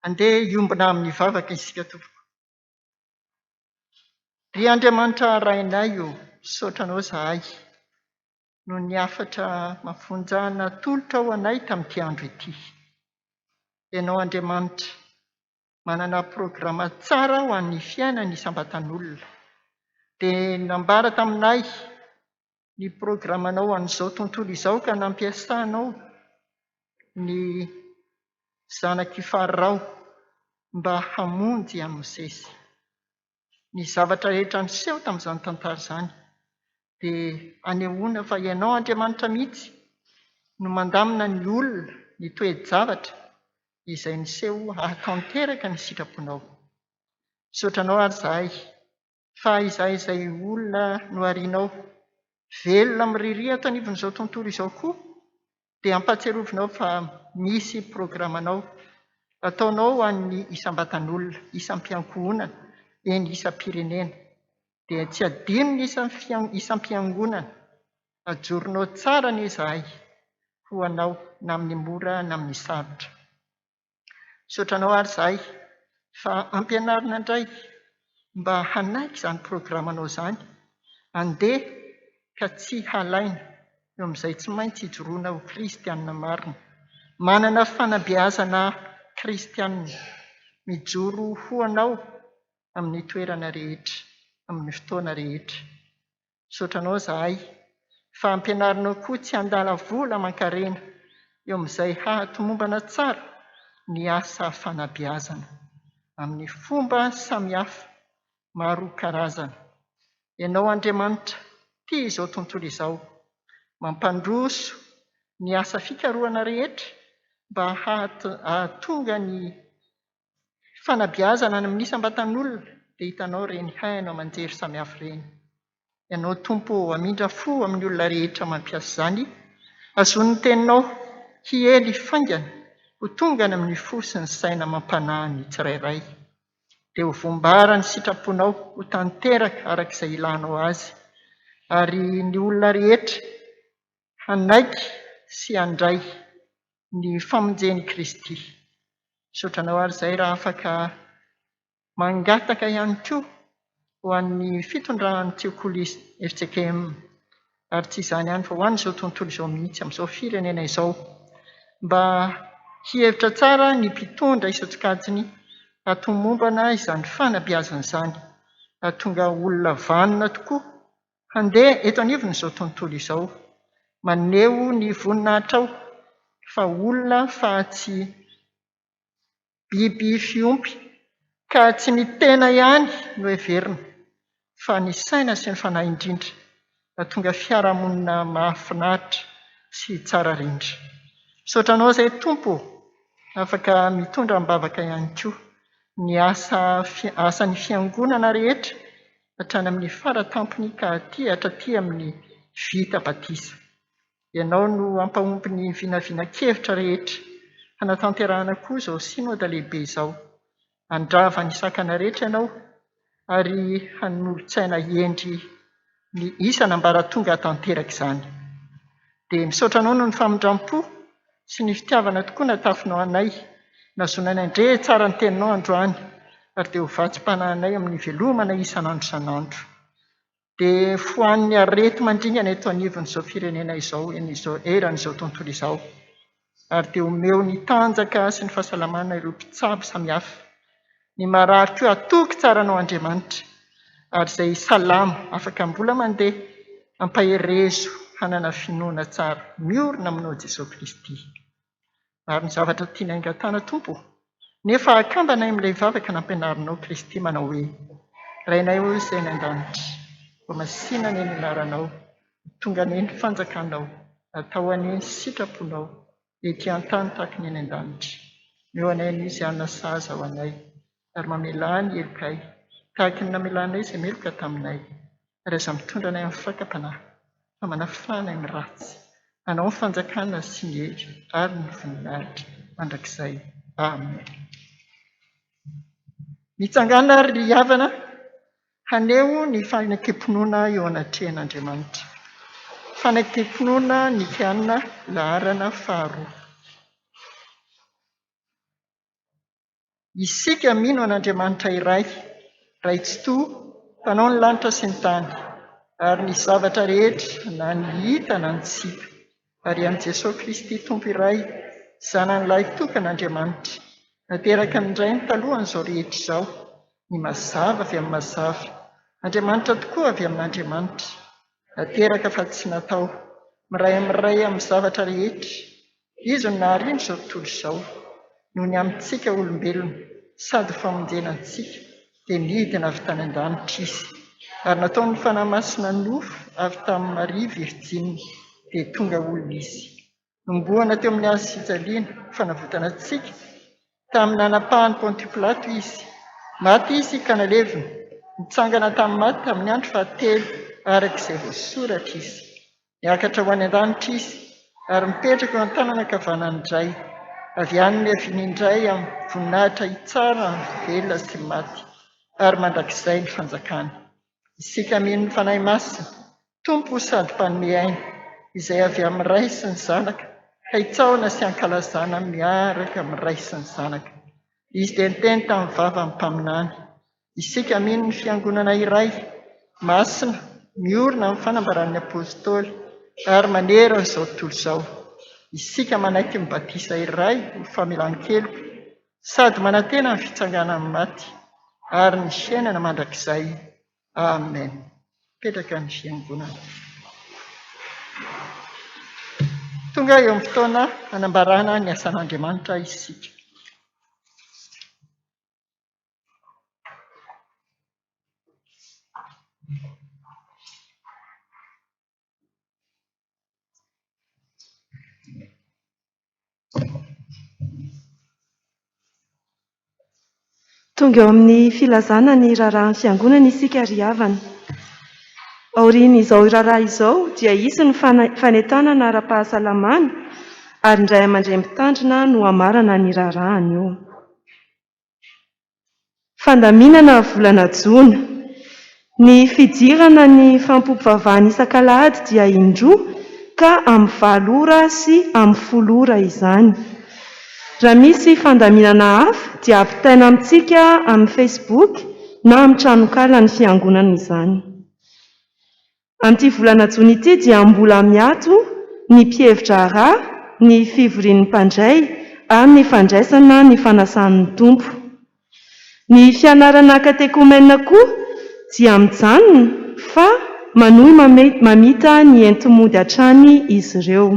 Andeha hiombona amin'ny vavaka isika tompoko. Ry Andriamanitra Rainay o, misaotra Anao izahay noho ny hafatra mafonja natolotrao anay tamin'ity andro ity. Ianao Andriamanitra manana programa tsara ho an'ny fiainan'ny isam-batan'olona. Dia nambara taminay ny programanao ho an'izao tontolo izao ka nampiasanao ny zanak'i Farao mba hamonjy an'i Mosesy. Ny zavatra rehetra niseho tamin'izany tantara izany dia anehoana fa Ianao Andriamanitra mihitsy no mandamina ny olona, ny toe-javatra izay niseho hahatanteraka ny sitraponao. Misaotra Anao ary izahay fa izahay izay olona noharianao. Velona miriaria ato anivon'izao tontolo izao koa dia ampahatsiarovinao fa misy programanao ataonao ho an'ny isam-batan'olona, isam-piankohonana, eny isam-pirenena. Dia tsy adino ny isam-piangonana. Ajoronao tsara anie izahay ho anao na amin'ny mora na amin'ny sarotra. Misaotra anao ary izahay fa ampianarina indray mba hanaiky izany programanao izany, andeha ka tsy halaina eo amin'izay tsy maintsy ijoroana ho kristianina marina, manana fanabeazana kristianina, mijoro ho anao amin'ny toerana rehetra, amin'ny fotoana rehetra. Misaotra anao izahay fa ampianarinao koa tsy handala vola aman-karena eo amin'izay hahatomombana tsara ny asa fanabeazana amin'ny fomba samihafa maro karazana. Ianao Andriamanitra tia izao tontolo izao, mampandroso ny asa fikarohana rehetra mba hahatonga ny fanabeazana any amin'ny isam-batan'olona dia hitanao ireny haino aman-jery samihafa ireny. Ianao Tompo ô, hamindra fo amin'ny olona rehetra mampiasa izany, hahazoany ny teninao hiely faingana ho tonga any amin'ny fo sy ny saina amam-panahy ny tsirairay. Dia ho voambara ny sitraponao ho tanteraka araka izay ilanao azy, ary ny olona rehetra hanaiky sy handray ny famonjen'i Kristy. Misaotra anao ary izahay raha afaka mangataka ihany koa ho an'ny fitondran'ny tsekoly fjkm ary tsy izany ihany fa ho an'izao tontolo izao mihitsy amin'izao firenena izao mba hihevitra tsara ny mpitondra isan-tsokajiny hahatomombana izany fanabeazana izany hahatonga olona vanona tokoa handeha eto anivon'izao tontolo izao maneho ny voninahitrao fa olona fa tsy biby fiompy ka tsy ny tena ihany no heverina fa ny saina sy ny fanahy indrindra hahatonga fiarahamonina mahafinaritra sy tsara rindra. Misaotra anao izay Tompo ô, afaka mitondra am-bavaka ihany koa ny asa asan'ny fiangonana rehetra hatrany amin'ny faratampony ka aty hatraty amin'ny vita batisa. Ianao no hampahomby ny vinavinan-kevitra rehetra hanatanterahana koa izao Synoda lehibe izao. Handrava ny sakana rehetra ianao ary hanolo-tsaina hendry ny isan'ambaratonga hahatanteraka izany. Dia misaotra anao noho ny famindram-po sy ny fitiavana tokoa natafinao anay. Nahazoanay nandre tsara ny teninao androany ary dia ho vatsim-panahinay amin'ny velomana isan'andro isan'andro. Dia fohanin'ny areti-mandringana eto anivon'izao firenena izao, eny izao eran'izao tontolo izao. Ary dia omeo ny tanjaka sy ny fahasalamana ireo mpitsabo samihafa. Ny marary koa hatoky tsara anao Andriamanitra. Ary izay salama, afaka mbola mandeha, ampaherezo hanana finoana tsara miorina aminao Jesoa Kristy. Maro ny zavatra tianay angatahana Tompo ô, nefa akambanay amin'ilay vavaka nampianarinao Kristy manao hoe, Rainay ô izay any an-danitra, homasina anie ny anaranao, ho tonga anie ny fanjakanao, atao anie ny sitraponao, ety an-tany tahaka ny any an-danitra. Omeo anay anio izay hanina sahaza ho anay, ary mamelà ny helokay, tahaka ny namelanay izay meloka taminay, ary aza mitondra anay amin'ny fakam-panahy, fa manafaha anay amin'ny ratsy. Anao ny fanjakana sy ny hery ary ny voninahitra mandrakizay. Amen. Mitsangàna ary ry havana haneho ny fanekem-pinoana eo anatrehan'Andriamanitra. Fanekem-pinoana Nikeana laharana faharoa. Isika mino an'Andriamanitra iray, Ray Tsitoha, Mpanao ny lanitra sy ny tany, ary ny zavatra rehetra, na ny hita na ny tsy hita, ary an'i Jesoa Kristy Tompo iray, Zanany Lahitokana Andriamanitra, nateraka ny Rainy talohan'izao rehetra izao, ny mazava avy amin'ny mazava, Andriamanitra tokoa avy amin'Andriamanitra, nateraka fa tsy natao, miray amin'ny Ray amin'ny zavatra rehetra, Izy no nahariana izao tontolo izao. Noho ny amintsika olombelona sady ho famonjena antsika dia nidina avy tany an-danitra Izy. Ary nataon'ny Fanahy Masina nofo avy tamin'i Maria Virjiny dia tonga olona Izy. Nombohana teo amin'ny hazo fijaliana ho fanavotana antsika Tamin'ny nanapahan'i Pontio Pilato izy. Maty izy ka nalevina. Nitsangana tamin'ny maty tamin'ny andro fahatelo araka izay voasoratra izy. Niakatra ho any an-danitra izy ary mipetraka eo an-tanana ankavanan'ny Ray. Avy any no hiaviany indray amin'ny voninahitra hitsara ny velona sy ny maty, ary mandrakizay ny fanjakany. Isika mino ny Fanahy Masina, Tompo sady Mpanome aina, izay avy amin'ny Ray sy ny Zanaka, ka hitsaohana sy hankalazana miaraka amin'ny Ray sy ny Zanaka. Izy dia niteny tamin'ny vavan'ny mpaminany. Isika mino ny Fiangonana iray, masina, miorina amin'ny fanambaran'ny Apostoly, ary manerana izao tontolo izao. Isika manaiky ny batisa iray ho famelan-keloka, sady manantena ny fitsanganan'ny maty, ary ny fiainana mandrakizay. Amen. Mipetraka ny Fiangonana. Tonga eo amin'ny fotoana hanambarana ny asan'Andriamanitra isika. Tonga eo amin'ny filazana ny raharahan'ny Fiangonana isika ry havana. Aorian'izao raharaha izao dia hisy ny fanentanana ara-pahasalamana ary ny ray aman-dreny mpitandrina no hamarana ny raharaha anio. Fandaminana volana jona. Ny fidirana ny fampiompivavahana isak'alahady dia indroa ka amin'ny valo ora sy amin'ny folo ora izany. Raha misy fandaminana hafa dia ampitaina amintsika amin'ny Facebook na amin'ny tranokalan'ny Fiangonana izany. Amin'ity volana jona ity dia mbola miato ny mpihevi-draharaha, ny fivorian'ny mpandray ary ny fandraisana ny fanasan'ny Tompo. Ny fianarana katekomena koa dia mijanona fa manohy mamita ny enti-mody hatrany izy ireo.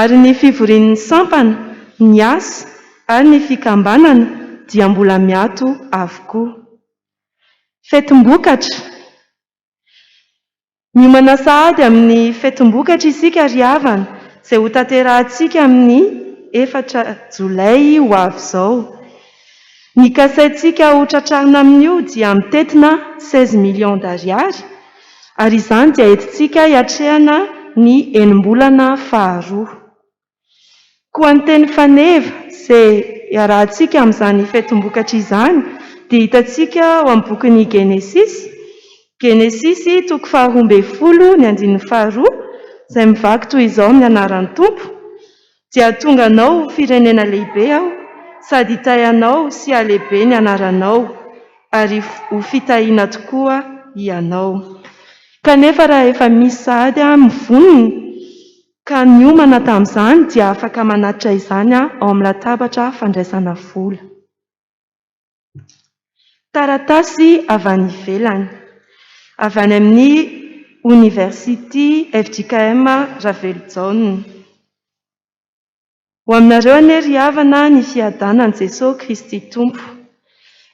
Ary ny fivorian'ny sampana, ny asa ary ny fikambanana dia mbola miato avokoa. Fetim-bokatra. Miomana sahady amin'ny fetim-bokatra isika ry havana, izay hotanterahantsika amin'ny efatra jolay ho avy izao. Ny kasaintsika ho tratrarina amin'io dia mitentina seize millions d'ariary ary izany dia entintsika hiatrehana ny enim-bolana faharoa. Koa ny teny faneva izay iarahantsika amin'izany fetim-bokatra izany dia hitantsika ao amin'ny bokin'ny Genesisy, Genesisy toko faharoa ambin'ny folo ny andininy faharoa, izay mivaky toy izao amin'ny anaran'ny Tompo, Dia hahatonga anao ho firenena lehibe Aho, sady hitahy anao sy hahalehibe ny anaranao, ary ho fitahiana tokoa hianao. Kanefa raha efa misy sahady mivonona ka niomana tamin'izany dia afaka manatitra izany ao amin'ny latabatra fandraisana vola. Taratasy avy any ivelany. Avy any amin'ny Oniversity fjkm Ravelojaona. Ho aminareo anie ry havana ny fiadanan'i Jesoa Kristy Tompo.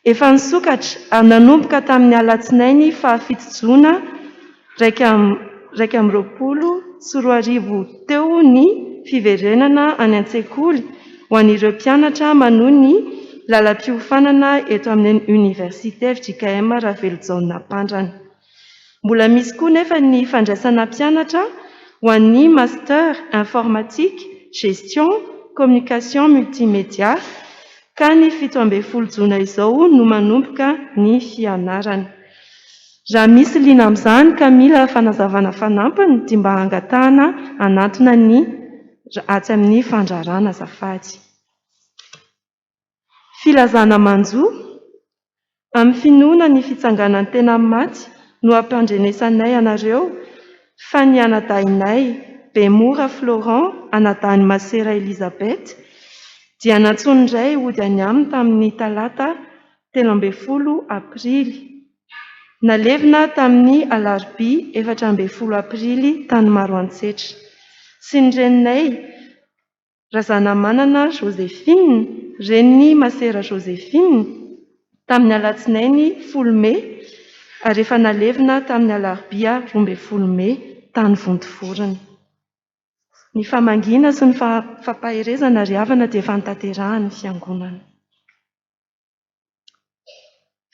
Efa nisokatra ary nanomboka tamin'ny alatsinainy fahafito jona 2021 teo ny fiverenana any an-tsekoly ho an'ireo mpianatra manohy ny lalam-piofanana eto amin'ny Oniversite fjkm Ravelojaona Ampandrana. Mbola misy koa nefa ny fandraisana mpianatra ho an'ny Master Informatique, Gestion, Communication Multimédia ka ny 17 jona izao no manomboka ny fianarana. Raha misy liana amin'izany ka mila fanazavana fanampiny dia mba angatahana hanantona ny atsy amin'ny fandraharahana azafady. Filazana manjo, Amin'ny finoana ny fitsanganan'ny tena amin'ny maty no ampandrenesanay anareo fa ny anadahinay, Bemora Florent, anadahin'i Masera Elisabeth, dia nantsoin'ny Ray hody any aminy tamin'ny talata 13 aprily. Nalevina tamin'ny alarobia 14 aprily tany Maroantsetra. Sy ny reninay, Razanamanana Joséphine, renin'i Masera Joséphine, tamin'ny alatsinainy folo mey ary efa nalevina tamin'ny alarobia 12 mey tany Vontovorona. Ny famangiana sy ny fampaherezana ry havana dia efa notanterahin'ny Fiangonana.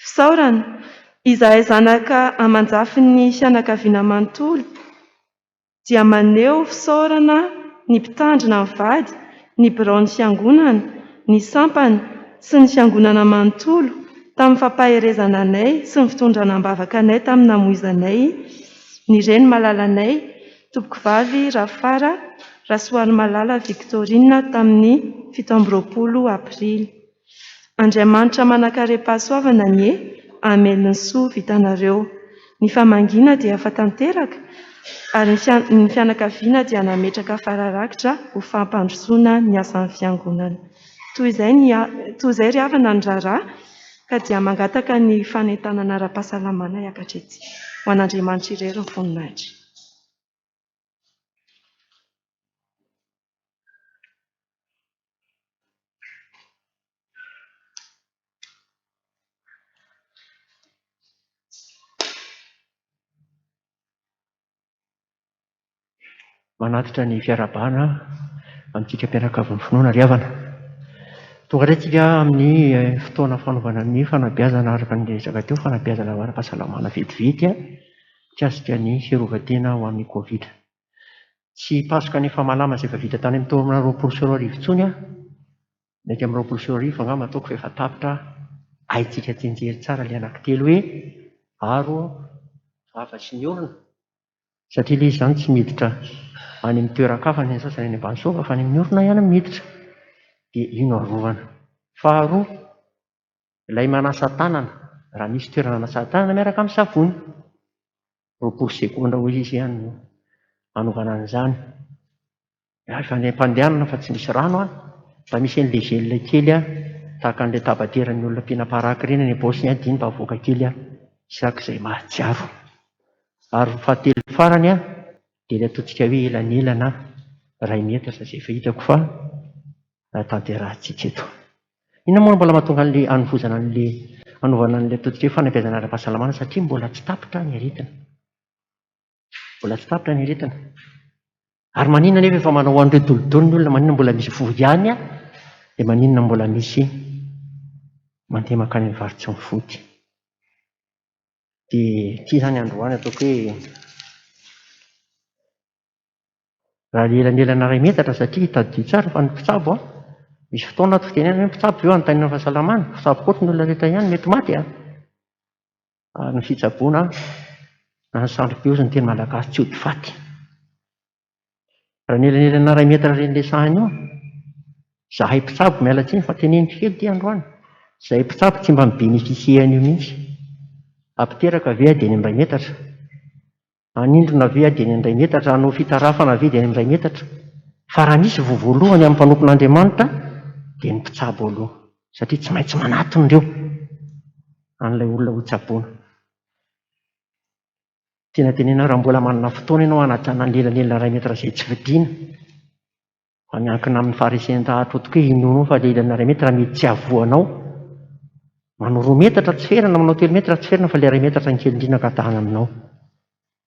Fisaorana. Izahay zanaka aman-jafin'ny fianakaviana manontolo dia maneho fisaorana ny mpitandrina mivady, ny biraon'ny fiangonana, ny sampana sy ny fiangonana manontolo tamin'ny fampaherezana anay sy ny fitondrana am-bavaka anay tamin'ny namoizanay ny reny malalanay, Tompokovavy Rafara Rasoarimalala Victorine tamin'ny 27 aprily. Andriamanitra manankarem-pahasoavana anie hamely ny soa vitanareo. Ny famangiana dia efa tanteraka ary ny fianakaviana dia nametraka fararakitra ho fampandrosoana ny asan'ny fiangonana. Toy izay ny toy izay ry havana ny raharaha ka dia mangataka ny fanentanana ara-pahasalamana hiakatra ety. Ho an'Andriamanitra irery ny voninahitra. Manatitra ny fiarahabana amintsika mpianakavin'ny finoana ry havana. Tonga indray isika amin'ny fotoana fanaovana ny fanabeazana araka ny resaka teo, fanabeazana ara-pahasalamana vetivety mikasika ny fiarovan-tena ho amin'ny Covid. Tsy hipasoka ny efa malama izay efa vita tany amin'ny taona 2020 intsony aho. 2021 angamba ataoko fa efa tapitra haintsika tsianjery tsara ilay anankitelo hoe aro vava sy ny orona satria ilay izy izany tsy miditra any amin'ny toeran-kafa ny sasany any ambany sofa fa any amin'ny orona ihany no miditra dia io no arovana. Faharoa, ilay manasa tanana, raha misy toerana anasana tanana miaraka amin'ny savony. 20 segondra hoy izy ihany no anaovana an'izany. Efa any am-pandehanana fa tsy misy rano an! Mba misy an'ilay gel kely an, tahaka an'ilay tabateran'ny olona mpihinam-paraky ireny any am-paosiny an, dia iny mba avoaka kely an, isak'izay mahatsiaro. Ary ny fahatelo farany an, dia ilay ataontsika hoe elanelana iray metatra izay efa hitako fa tanterahantsika eto. Inona moa no mbola mahatonga an'ilay hanovozana an'ilay hanaovana an'ilay ataontsika hoe fanabeazana ara-pahasalamana satria mbola tsy tapitra ny aretina. Mbola tsy tapitra ny aretina. Ary maninona nefa efa manao an'ireo dolidoly ny olona, maninona mbola misy voa ihany an, dia maninona mbola misy mandeha mankany amin'ny vary tsy mifody. Dia ity izany androany ataoko hoe raha ny elanelana iray metatra satria tadidio tsara fa ny mpitsabo an, misy fotoana ato fitenenana hoe mpitsabo ve eo anontaniana fahasalamana, mpitsabo koa ohatry ny olona rehetra ihany mety maty an. Ary ny fitsaboana na ny sandrim-peo hozy ny teny malagasy tsy hody faty. Raha ny elanelana iray metatra ireny resahina io, izahay mpitsabo, miala tsiny fa teneniko kely ity androany, izahay mpitsabo tsy mba mi-bénéficier an'io mihitsy. Hampiteraka ve aho dia eny amin'ny iray metatra? Hanindrona ve aho dia eny amin'ny iray metatra? Hanao fitarafana ve dia eny amin'ny iray metatra? Fa raha misy voa voalohany amin'ny mpanompon'Andriamanitra dia ny mpitsabo aloha, satria tsy maintsy manatona ireo an'ilay olona hotsaboina. Tiana tenenina hoe raha mbola manana fotoana ianao hanajana ny elanelana iray metatra izay tsy vidiana, fa miankina amin'ny faharesen-dahatra tokoa hoe inoanao fa ilay elanelana iray metatra mety tsy hahavoa anao. Manao roa metatra tsy ferana, manao telo metatra tsy ferana fa ilay iray metatra ny kely indrindra angatahana aminao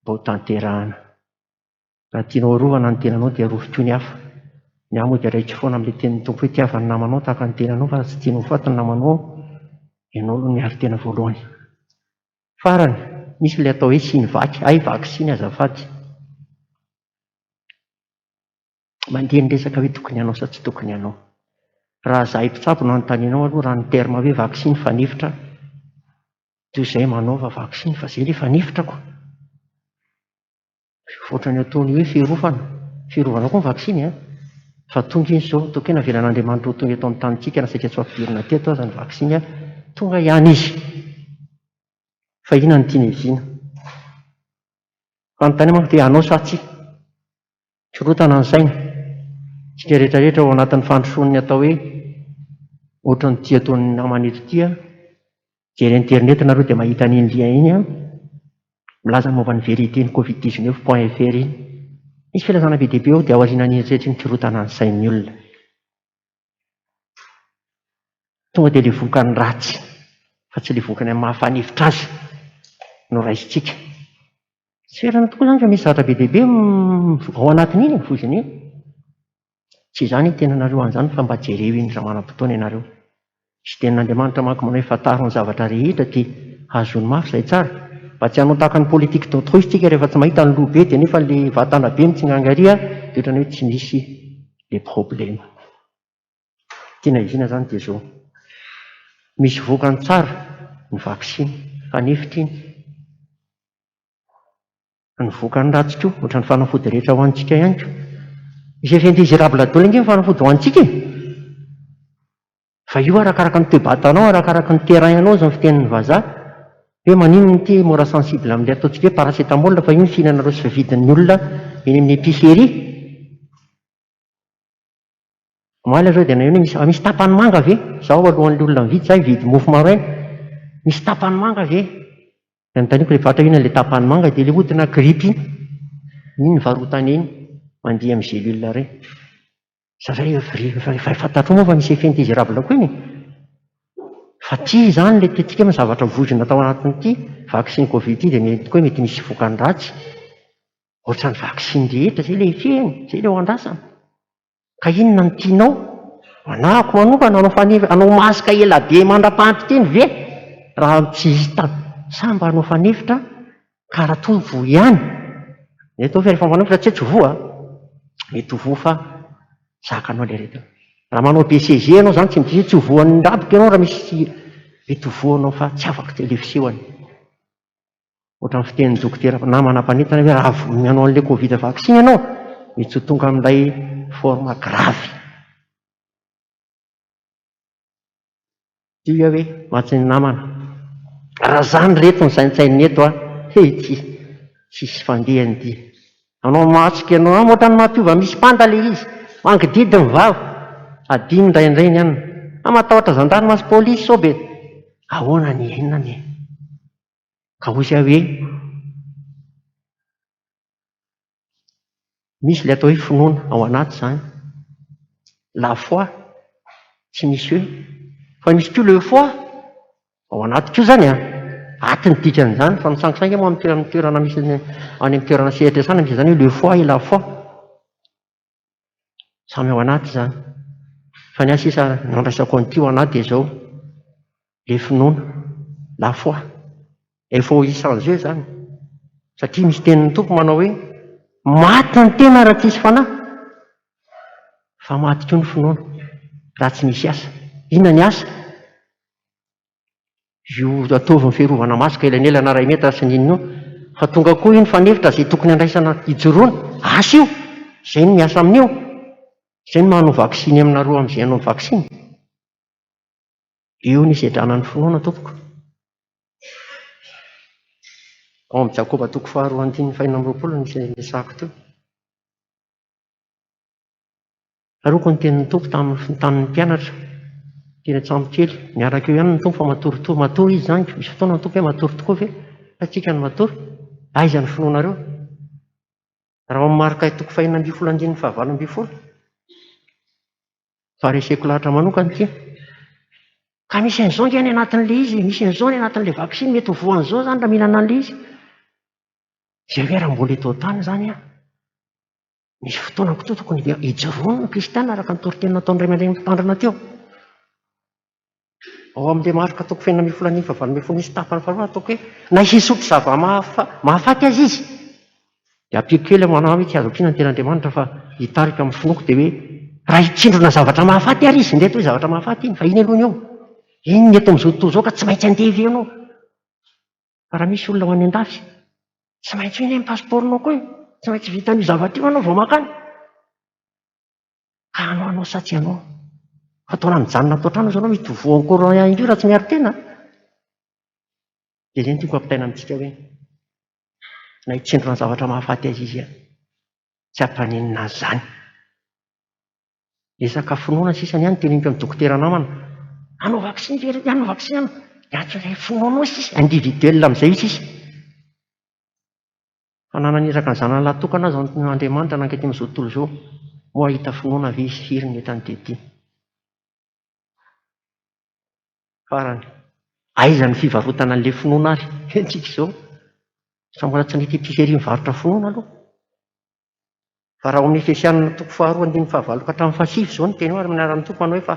mba ho tanterahana. Raha tianao arovana ny tenanao dia arovy koa ny hafa. Ny ahy moa dia raiko foana amin'ilay tenin'ny Tompo hoe tiava ny namanao tahaka ny tenanao fa raha tsy tianao ho faty ny namanao, ianao aloha no miaro tena voalohany. Farany, misy ilay atao hoe siny vaky, hay vaksiny azafady. Mandeha ny resaka hoe tokony hanao sa tsy tokony hanao. Raha izahay mpitsabo no anontanianao aloha raha ny terme hoe vaksiny fanefitra toy izay manaova vaksiny fa izay ilay fanefitra ko. Ohatran'ny ataony hoe fiarofana. Fiarovana koa ny vaksiny an! Fa tonga izy izao, ataoko hoe navelan'Andriamanitra ho tonga eto amin'ny tanintsika na saika tsy ho ampidirina teto aza ny vaksiny an! Tonga ihany izy. Fa inona no tiany hiaviana? Fanontaniana manko dia hanao sa tsia? Korontana ny saina. Isika rehetra rehetra ao anatin'ny fandrosoan'ny atao hoe ohatran'ity ataon'ny namana eto ity an! Mijery internet nareo dia mahita an'iny lien iny an! Milaza ny momba ny vérité ny covid 19 point fr iny. Misy filazana be dia be ao dia aorianan'iny rehetra iny korontana ny sain'ny olona. Tonga dia ilay vokany ratsy fa tsy ilay vokany amin'ny maha fanefitra azy no raisintsika. Tsy ferana tokoa izany fa misy zavatra be dia be ao anatin'iny e, voizina iny. Tsy izany itenanareo an'izany fa mba jereo iny raha manam-potoana ianareo. Misy tenin'Andriamanitra manko manao hoe fantaro ny zavatra rehetra dia Hazony mafy izay tsara. Mba tsy hanao tahaka ny politique d'autruche tsika rehefa tsy mahita ny loha be dia nefa le vatana be mitsingangaria dia ohatran'ny hoe tsy misy le problema. Tiana hiviana izany dia izao. Misy vokany tsara ny vaksiny fa nefitra iny. Ny vokany ratsy koa, ohatran'ny fanafody rehetra hohanintsika ihany ko. Misy effet indésirable daholo ange ny fanafody hohanintsika e! Fa io arakaraka ny toe-batanao, arakaraka ny terrain anao izany fitenin'ny vazaha hoe maninona ity mora sensible amin'ilay ataontsika hoe paracétamol fa io ny fihinanareo sy fividin'ny olona eny amin'ny épicerie. Omaly aho izao dia naheno hoe misy, misy tapany manga ve? Izaho alohan'ilay olona mividy, izaho hividy mofo maraina. Misy tapany manga ve? Dia anontaniako ilay mpivarotra hoe inona ilay tapany manga, dia ilay hodina grippe iny. Iny no varotana eny, mandeha amin'ny gélule ireny. Za zay efa efa fantatrao moa fa misy effet indésirable koa iny e! Fa ity izany ilay tiantsika hoe zavatra voizina tao anatin'ity vaccin covid ity dia mety koa hoe mety misy vokany ratsy. Ohatran'ny vaksiny rehetra, izay ilay efehiny, izay ilay ho andrasana. Ka inona no tianao? Anahako manokana hanao fanefitra, hanao masque ela be mandra-pahantr'iteny ve raha tsy hita sa mba hanao fanefitra ka raha toa voa ihany? Mety ho rehefa manao tsy hoe tsy voa, mety ho voa fa zakanao ilay aretina. Raha manao BCG ianao izany tsy midika hoe tsy ho voan'ny raboka ianao raha misy mety ho voanao fa tsy afaka ilay fisehony. Ohatran'ny fitenin'ny dokotera namana mpanentana hoe raha vao manao an'ilay covid vaccin ianao dia tsy ho tonga amin'ilay forme grave. Ity hoe mantsy ny namana. Raha izany reto ny saintsainina eto an, he ity tsisy fandehany ity. Anao masque ianao an, ohatran'ny mampiova misy panda ilay izy, mangididy ny vava, adino indraindray ny anona. Fa matahotra zandarma sy polisy sao be. Ahoana ny iainana e? Ka hoy aho hoe, misy ilay atao hoe finoana ao anaty izany, la foi, tsy misy hoe, fa misy koa le foi ao anaty koa izany an, aty ny dikan'izany, fa misangisangy moa amin'ny toerana misy ny, any amin'ny toerana sehatra iasana misy an'izany hoe le foi et la foi. Samy ao anaty izany. Fa ny ahy sisa nandraisako an'ity ho anahy dia izao, ilay finoana, la foi, FOI sans E izany. Satria misy tenin'ny Tompo manao hoe, maty ny tena raha tsisy fanahy, fa maty koa ny finoana raha tsy misy asa. Inona ny asa? Io ataovy ny fiarovana masque elanelana iray metatra sy ny inona io fa tonga koa io ny fanefitra izay tokony handraisana hijoroana, asa io, izay no miasa amin'io, izay no manao vaksiny aminareo amin'izay hanao ny vaksiny. Eo ny hisedrana ny finoana tompoko. Ao amin'ny Jakoba toko faharoa andininy fahenina amby roapolo no nisy niresahako teo. Tsaroako ny tenin'ny Tompo tamin'ny tamin'ny mpianatra teny an-tsambokely, miaraka eo ihany ny Tompo fa matoritory, matory izy izany, misy fotoana ny Tompo hoe matory tokoa ve sa tsika no matory? Aiza ny finoanareo? Raha ao amin'ny Marka toko fahenina ambin'ny folo andininy fahavalo ambin'ny folo, fa reseko lahatra manokana ity. Ka misy an'izao ange any anatin'ilay izy e, misy an'izao any anatin'ilay vaksiny, mety ho voan'izao izany raha mihinana an'ilay izy. Izay hoe raha mbola eto an-tany izany an, Misy fotoana koa tokony hijoroana ny kristiana araka ny toriteny nataon'ny ray aman-dreny mpitandrina teo. Ao amin'ilay Marka toko fahenina ambin'ny folo andininy fahavalo ambin'ny folo misy tapany faharoa ataoko hoe na hisotro zava-mahafaty aza izy. Dia ampiako kely aho manao hoe tsy azo ampiana ny tenin'Andriamanitra fa hitarika amin'ny finoako dia hoe raha hitsindrona zavatra mahafaty ary izy, indreto hoe zavatra mahafaty iny fa iny aloha ny eo. Iny ny eto amin'izao tontolo izao ka tsy maintsy andeha ve ianao? Fa raha misy olona ho any an-dafy, tsy maintsy io anie ny passeport-nao koa e! Tsy maintsy vitan'io zavatra io ianao vao mankany. Ka hanao anao sa tsy hanao? Fa toa raha mijanona ato an-trano aza ianao mety ho voan'ny corona ihany koa raha tsy miaro tena. Dia izay no tiako hampitaina amintsika hoe na hitsindrona ny zavatra mahafaty azy izy, tsy hampaninona azy izany. Resaka finoana sisa ny ahy no teneniko amin'ny dokotera namana. Hanao vaksiny ve ry hanao vaksiny anao? Dia antso ilay finoanao sisa, individuel amin'izay io sisa. Fa na naniraka ny zanany lahy tokana aza Andriamanitra nankaty amin'izao tontolo izao, moa hahita finoana ve izy firy ny entany tety? Farany, aiza ny fivarotana an'ilay finoana ary? Henontsika izao, sa mbola tsy nahita épicerie mivarotra finoana aloha? Fa raha ao amin'ny Efesianina toko faharoa andininy fahavalo ka hatramin'ny fahasivy izao ny teny hoe ary amin'ny anaran'ny Tompo manao hoe fa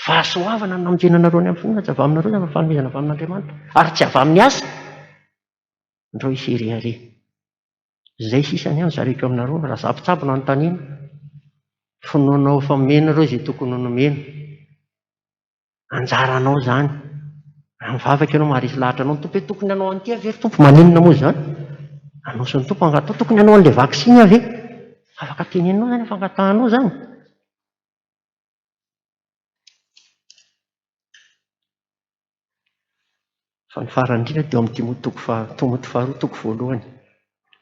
Fahasoavana no namonjena anareo ny amin'ny finoana, tsy avy aminareo izany fa fanomezana avy amin'Andriamanitra, ary tsy avy amin'ny asa, andrao hisy hirehareha. Izay sisa ny ahy no zaraiko aminareo, raha izaho mpitsabo no anontaniana, finoanao efa omena ireo izay tokony ho nomena. Anjaranao izany. Raha mivavaka ianao, maharesy lahatra anao ny Tompo hoe tokony hanao an'ity aho ve ry Tompo? Maninona moa izany? Anao sy ny Tompo angataho, tokony hanao an'ilay vaksiny aho ve? Afaka teneninao izany, fangatahanao izany. Fa ny farany indrindra dia ao amin'ny Timoty toko faha, Timoty faharoa toko voalohany,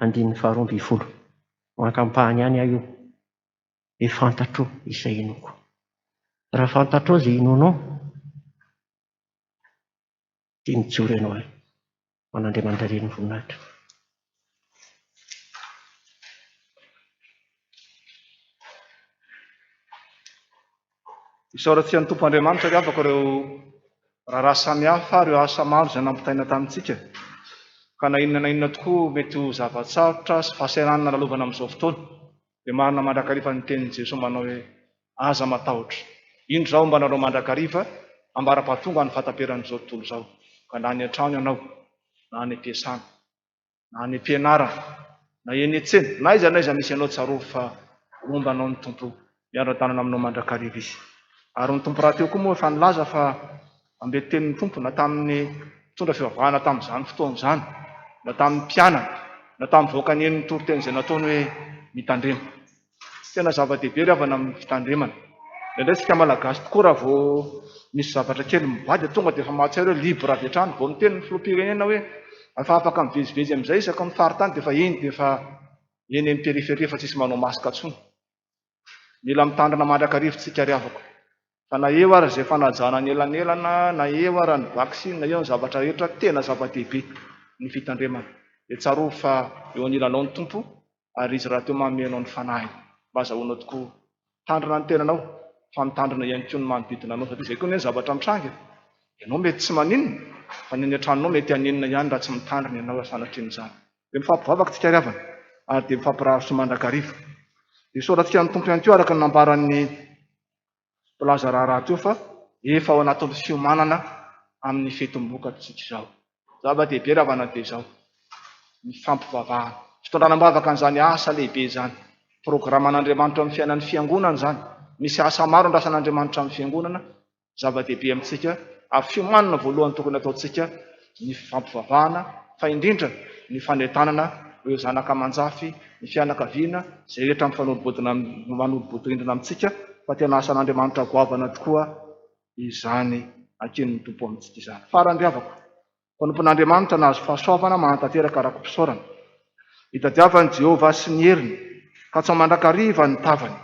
andininy faharoa ambin'ny folo. Maka ampahany ihany aho io. Hoe fantatro izay inoako. Raha fantatrao izay inoanao, dia mijoro ianao any. Ho an'Andriamanitra irery ny voninahitra. Isaorantsika ny Tompo Andriamanitra ry havako ireo raharaha samihafa, ireo asa maro izay nampitaina tamintsika. Ka na inona na inona tokoa mety ho zava-tsarotra sy fahasahiranana lalovana amin'izao fotoana, dia marina mandrakariva ny tenin'i Jesoa manao hoe, Aza matahotra. Indro izaho homba anareo mandrakariva, ambara-pahatonga ny fahataperan'izao tontolo izao. Ka na any an-trano ianao, na any am-piasana, na any am-pianarana, na eny an-tsena, na aiza na aiza misy anao, tsarovy fa homba anao ny Tompo, miara-tanana aminao mandrakariva Izy. Ary ny Tompo rahateo koa moa efa nilaza fa ambetin-tenin'ny Tompo na tamin'ny mpitondra fivavahana tamin'izany fotoana izany, na tamin'ny mpianany, na tamin'ny vahoaka nihaino ny toriteny izay nataony hoe, Mitandrema. Tena zava-dehibe ry havana amin'ny fitandremana. Indraindray isika Malagasy tokoa raha vao misy zavatra kely mivaha dia tonga dia efa mahatsiaro hoe libre avy hatrany. Vao miteny ny filoham-pirenena hoe efa afaka mivezivezy amin'izay isaky ny faritany dia efa eny dia efa eny amin'ny périphérie efa tsisy manao masque intsony. Mila mitandrina mandrakariva isika ry havako. Fa na eo ary izay fanajana ny elanelana, na eo ara ny vaksiny, na eo ny zavatra rehetra, tena zava-dehibe ny fitandremana. Dia tsarovy fa eo anilanao ny Tompo ary Izy rahateo manome anao ny Fanahiny mba hazahoanao tokoa mitandrina ny tenanao fa mitandrina ihany koa ny manodidina anao satria izay koa anie ny zavatra mitranga e! Ianao mety tsy maninona fa ny any an-tranonao mety haninona ihany raha tsy mitandrina ianao raha sanatrian'izany. Dia mifampivavaka tsika ry havana ary dia mifampirary soa mandrakariva. Dia isaorantsika ny Tompo ihany koa araka ny nambaran'ny mpilaza raharaha teo fa efa ao anatin'ny fiomanana amin'ny fetim-bokatra isika izao. Zava-dehibe ry havana dia izao, ny fampivavahana. Fitondrana am-bavaka an'izany asa lehibe izany. Programan'Andriamanitra amin'ny fiainan'ny fiangonana izany. Misy asa maro andrasan'Andriamanitra amin'ny fiangonana. Zava-dehibe amintsika ary fiomanana voalohany tokony hataontsika ny fampivavahana fa indrindra ny fanentanana ireo zanaka aman-jafy, ny fianakaviana, izay rehetra mifanolo-bodirindrina amintsika fa tena asan'Andriamanitra goavana tokoa izany ankinin'ny Tompo amintsika izany. Farany ry havako, mpanompon'Andriamanitra nahazo fahasoavana mahatanteraka rako-pisaorana. Itadiavan'i Jehovah sy ny heriny, ka tsy ao mandrakariva ny tavany.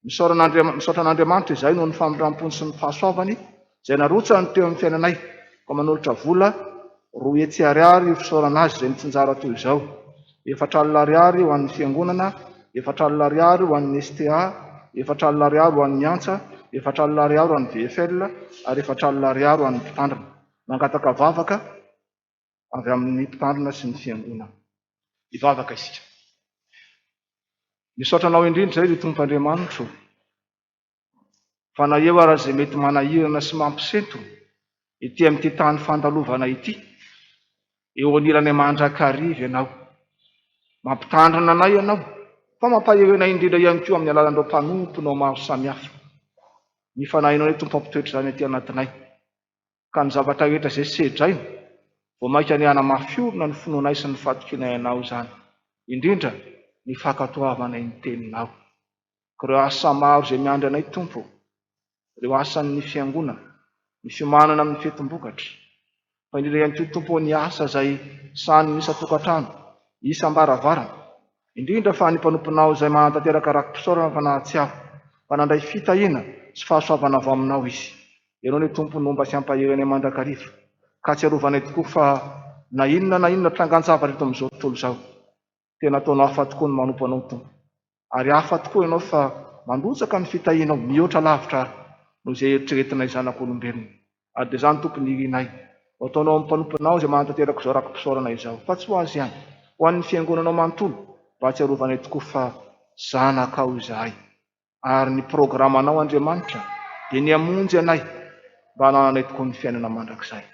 Misaora Misaotra an'Andriamanitra izahay noho ny famindram-pony sy ny fahasoavany izay narotsany teo amin'ny fiainanay, ka manolotra vola 200 ariary ho fisaorana azy izay mitsinjara toy izao, 40 ariary ho an'ny Fiangonana, 40 ariary ho an'ny STA, 40 ariary ho an'ny Antsa, 40 ariary ho an'ny VFL ary 40 ariary ho an'ny Mpitandrina. Mangataka vavaka avy amin'ny Mpitandrina sy ny Fiangonana. Hivavaka isika. Misaotra Anao indrindra izay ry Tompo Andriamanitro fa na eo ara izay mety manahirana sy mampisento ety amin'ity tany fandalovana ity, eo anilanay mandrakariva Ianao. Mampitandrina anay Ianao, fa mampahery anay indrindra ihany koa amin'ny alalan'ireo mpanomponao maro samihafa. Ny Fanahinao anie Tompo hampitoetra izany aty anatinay, ka ny zavatra rehetra izay sedraina, vao mainka anie hanamafy orina ny finoanay sy ny fahatokianay Anao izany, indrindra ny fankatoavanay ny Teninao. Ka ireo asa maro izay miandry anay Tompo, ireo asan'ny Fiangonana, ny fiomanana amin'ny fetim-bokatra, fa indrindra ihany koa Tompo ô ny asa izay sahanin'ny isan-tokantrano, isam-baravarana, indrindra fa ny mpanomponao izay mahatanteraka raki-pisaorana fa nahatsiaro fa nandray fitahiana sy fahasoavana avy aminao izy. Ianao anie Tompo no mba sy hampahery anay mandrakariva, ka hatsiarovanay tokoa fa na inona na inona trangan-javatra eto amin'izao tontolo izao, Tena ataonao hafa tokoa ny manompo Anao Tompo. Ary hafa tokoa Ianao fa mandrotsaka ny fitahianao mihoatra lavitra ary noho izay eritreretinay zanak'olombelona. Ary dia izany Tompo ny irinay, ho ataonao amin'ny mpanomponao izay manatanteraka izao raki-pisaorana izao, fa tsy ho azy ihany, ho an'ny Fiangonanao manontolo, mba hahatsiarovanay tokoa fa zanakao izahay. Ary ny programanao Andriamanitra dia ny hamonjy anay mba hanananay tokoa ny fiainana mandrakizay.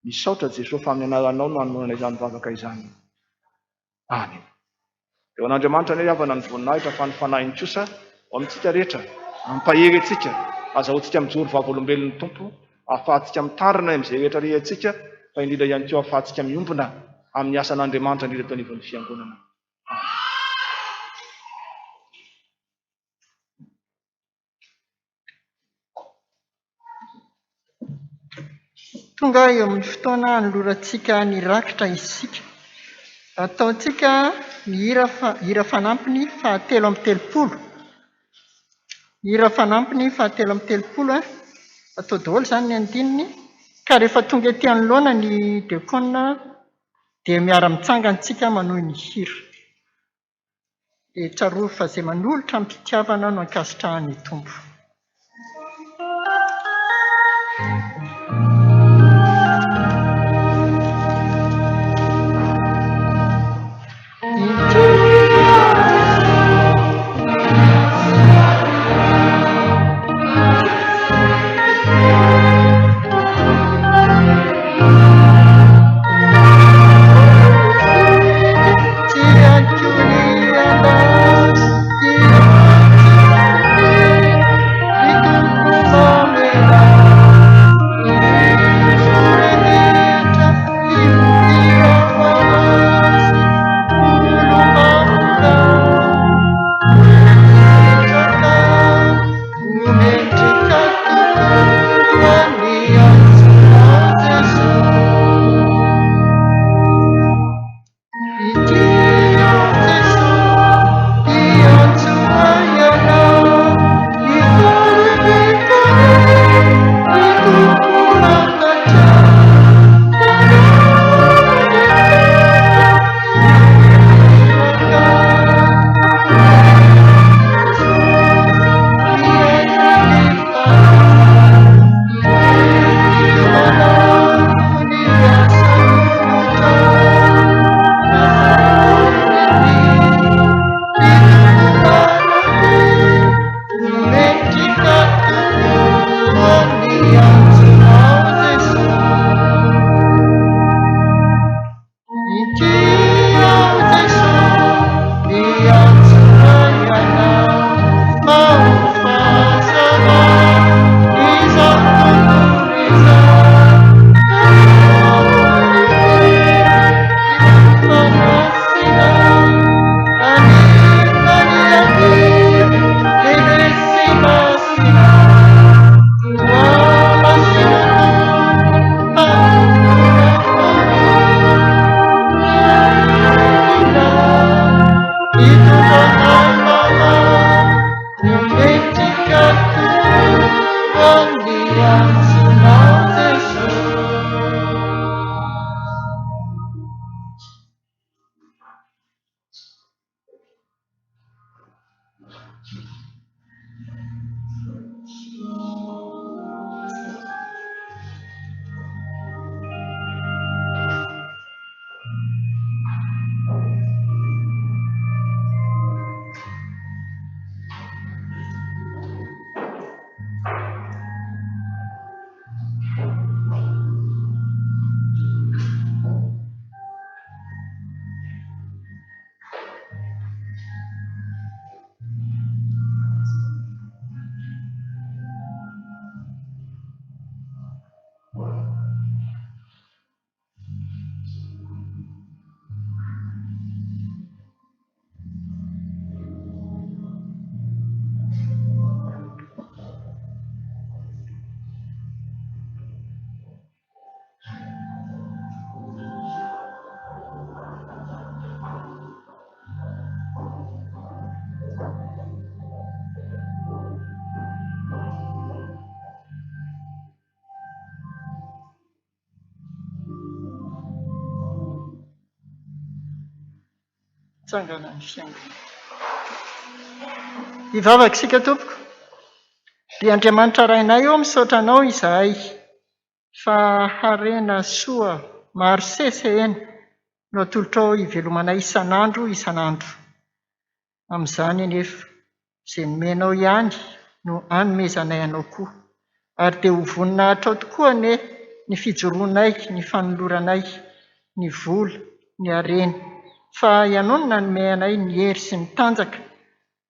Misaotra Jesoa fa amin'ny anaranao no anononanay izany vavaka izany. Amena. Dia ho an'Andriamanitra anie ry havana ny voninahitra fa ny Fanahiny kosa ho amintsika rehetra, hampahery antsika, hazahoantsika mijoro vavolombelon'ny Tompo, hahafahantsika mitandrina amin'izay rehetra rehantsika fa indrindra ihany koa hahafahantsika miombona amin'ny asan'Andriamanitra indrindra eto anivon'ny Fiangonana. Amena. Tonga eo amin'ny fotoana hanolorantsika ny rakitra isika. Ataontsika ny hira hira fanampiny fahatelo amby telopolo. Hira fanampiny fahatelo amby telopolo, atao daholo izany ny andininy. Ka rehefa tonga ety anoloana ny diakona dia miara-mitsangana isika manohy ny hira. Dia tsarovy fa izay manolotra amim-pitiavana no ankasitrahan'ny Tompo. Tsangana ny fiangonana. Hivavaka isika tompoko. Ry Andriamanitra Rainay ô, misaotra Anao izahay fa harena soa maro sesehena no atolotrao hivelomanay isan'andro isan'andro. Amin'izany anefa, izay nomenao ihany no anomezanay Anao koa. Ary dia ho voninahitrao tokoa anie ny fijoroanay, ny fanoloranay, ny vola, ny harena. Fa Ianao no nanome anay ny hery sy ny tanjaka,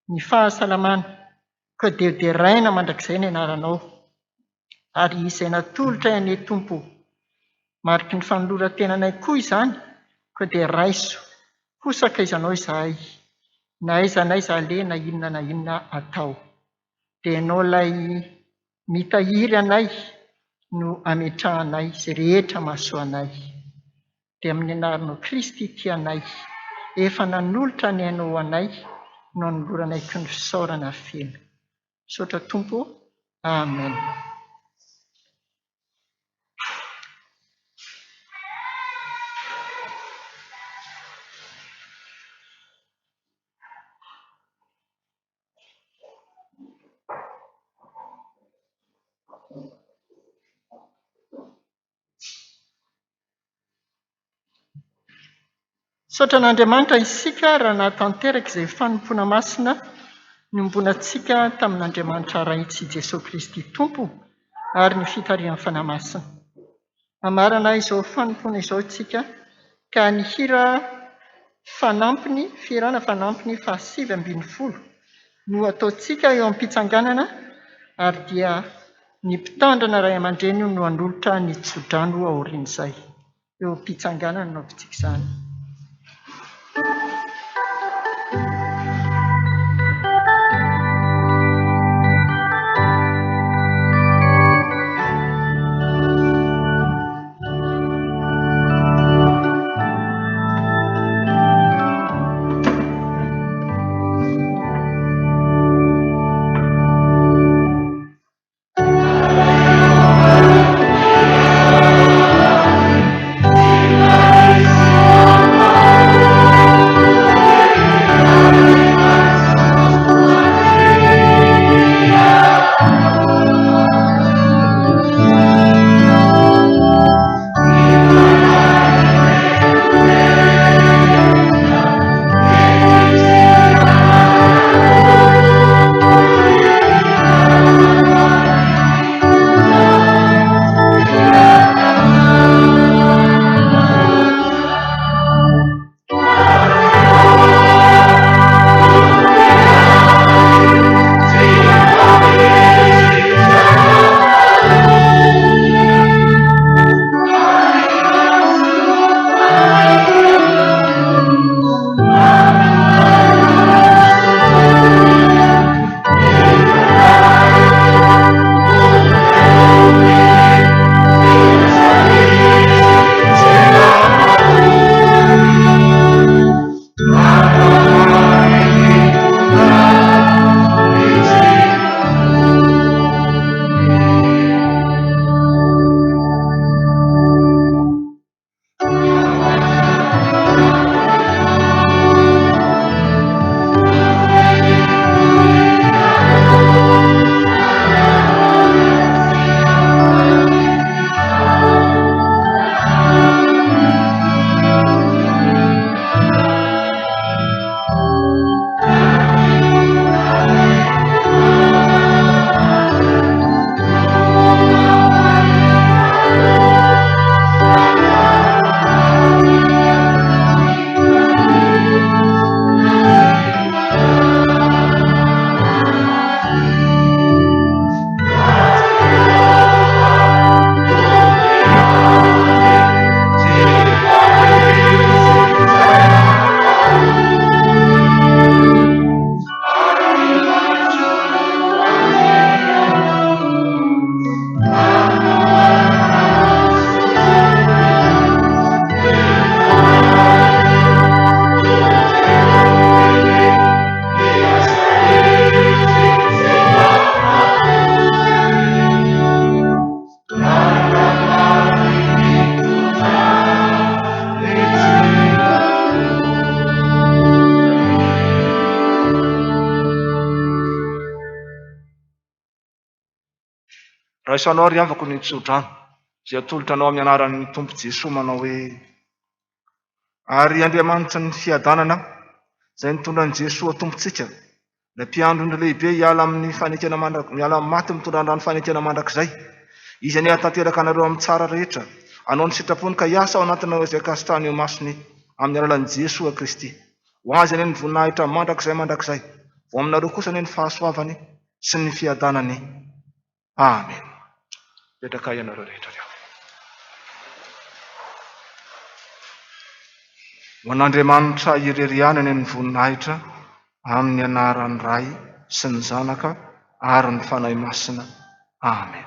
ny fahasalamana. Koa dia ho deraina mandrakizay ny anaranao. Ary izay natolotray anie Tompo o, mariky ny fanoloran-tenanay koa izany, koa dia raiso ho sakaizanao izahay, na aiza na aiza aleha na inona na inona atao. Dia Ianao ilay mitahiry anay no ametrahanay izay rehetra mahasoa anay. Dia amin'ny anaranao Kristy tia anay, efa nanolotra ny ainao ho anay no anoloranay koa ny fisaorana feno. Misaotra Tompo ô. Amen. Misaotra an'Andriamanitra isika raha nahatanteraka izay fanompoana masina niombonantsika tamin'Andriamanitra Ray sy Jesoa Kristy Tompo ary ny fitarihan'ny Fanahy Masina. Hamarana izao fanompoana izao isika ka ny hira fanampiny, fihirana fanampiny fahasivy ambinifolo no ataontsika eo am-pitsanganana ary dia ny mpitandrina ray aman-dreny no hanolotra ny tsodrano aorian'izay. Eo am-pitsanganana no anaovantsika izany. Raiso anao ry havako ny tsodrano izay atolotra anao amin'ny anaran'ny Tompo Jesoa manao hoe, Ary Andriamanitry ny fiadanana izay nitondra an'i Jesoa Tompontsika. Ilay mpiandry ondry lehibe hiala amin'ny fanekena mandrak-, miala amin'ny maty mitondra ny rano fanekena mandrakizay. Izy anie hahatanteraka anareo amin'ny tsara rehetra, hanao ny sitrapony ka hiasa ao anatinareo izay ankasitrahany eo imasony amin'ny alalan'i Jesoa Kristy. Ho Azy anie ny voninahitra mandrakizay mandrakizay. Ho aminareo kosa anie ny fahasoavany sy ny fiadanany. Amen. Mipetraka ianareo rehetra ry havana. Ho an'Andriamanitra irery ihany anie ny voninahitra amin'ny anaran'ny Ray sy ny Zanaka ary ny Fanahy Masina. Amen.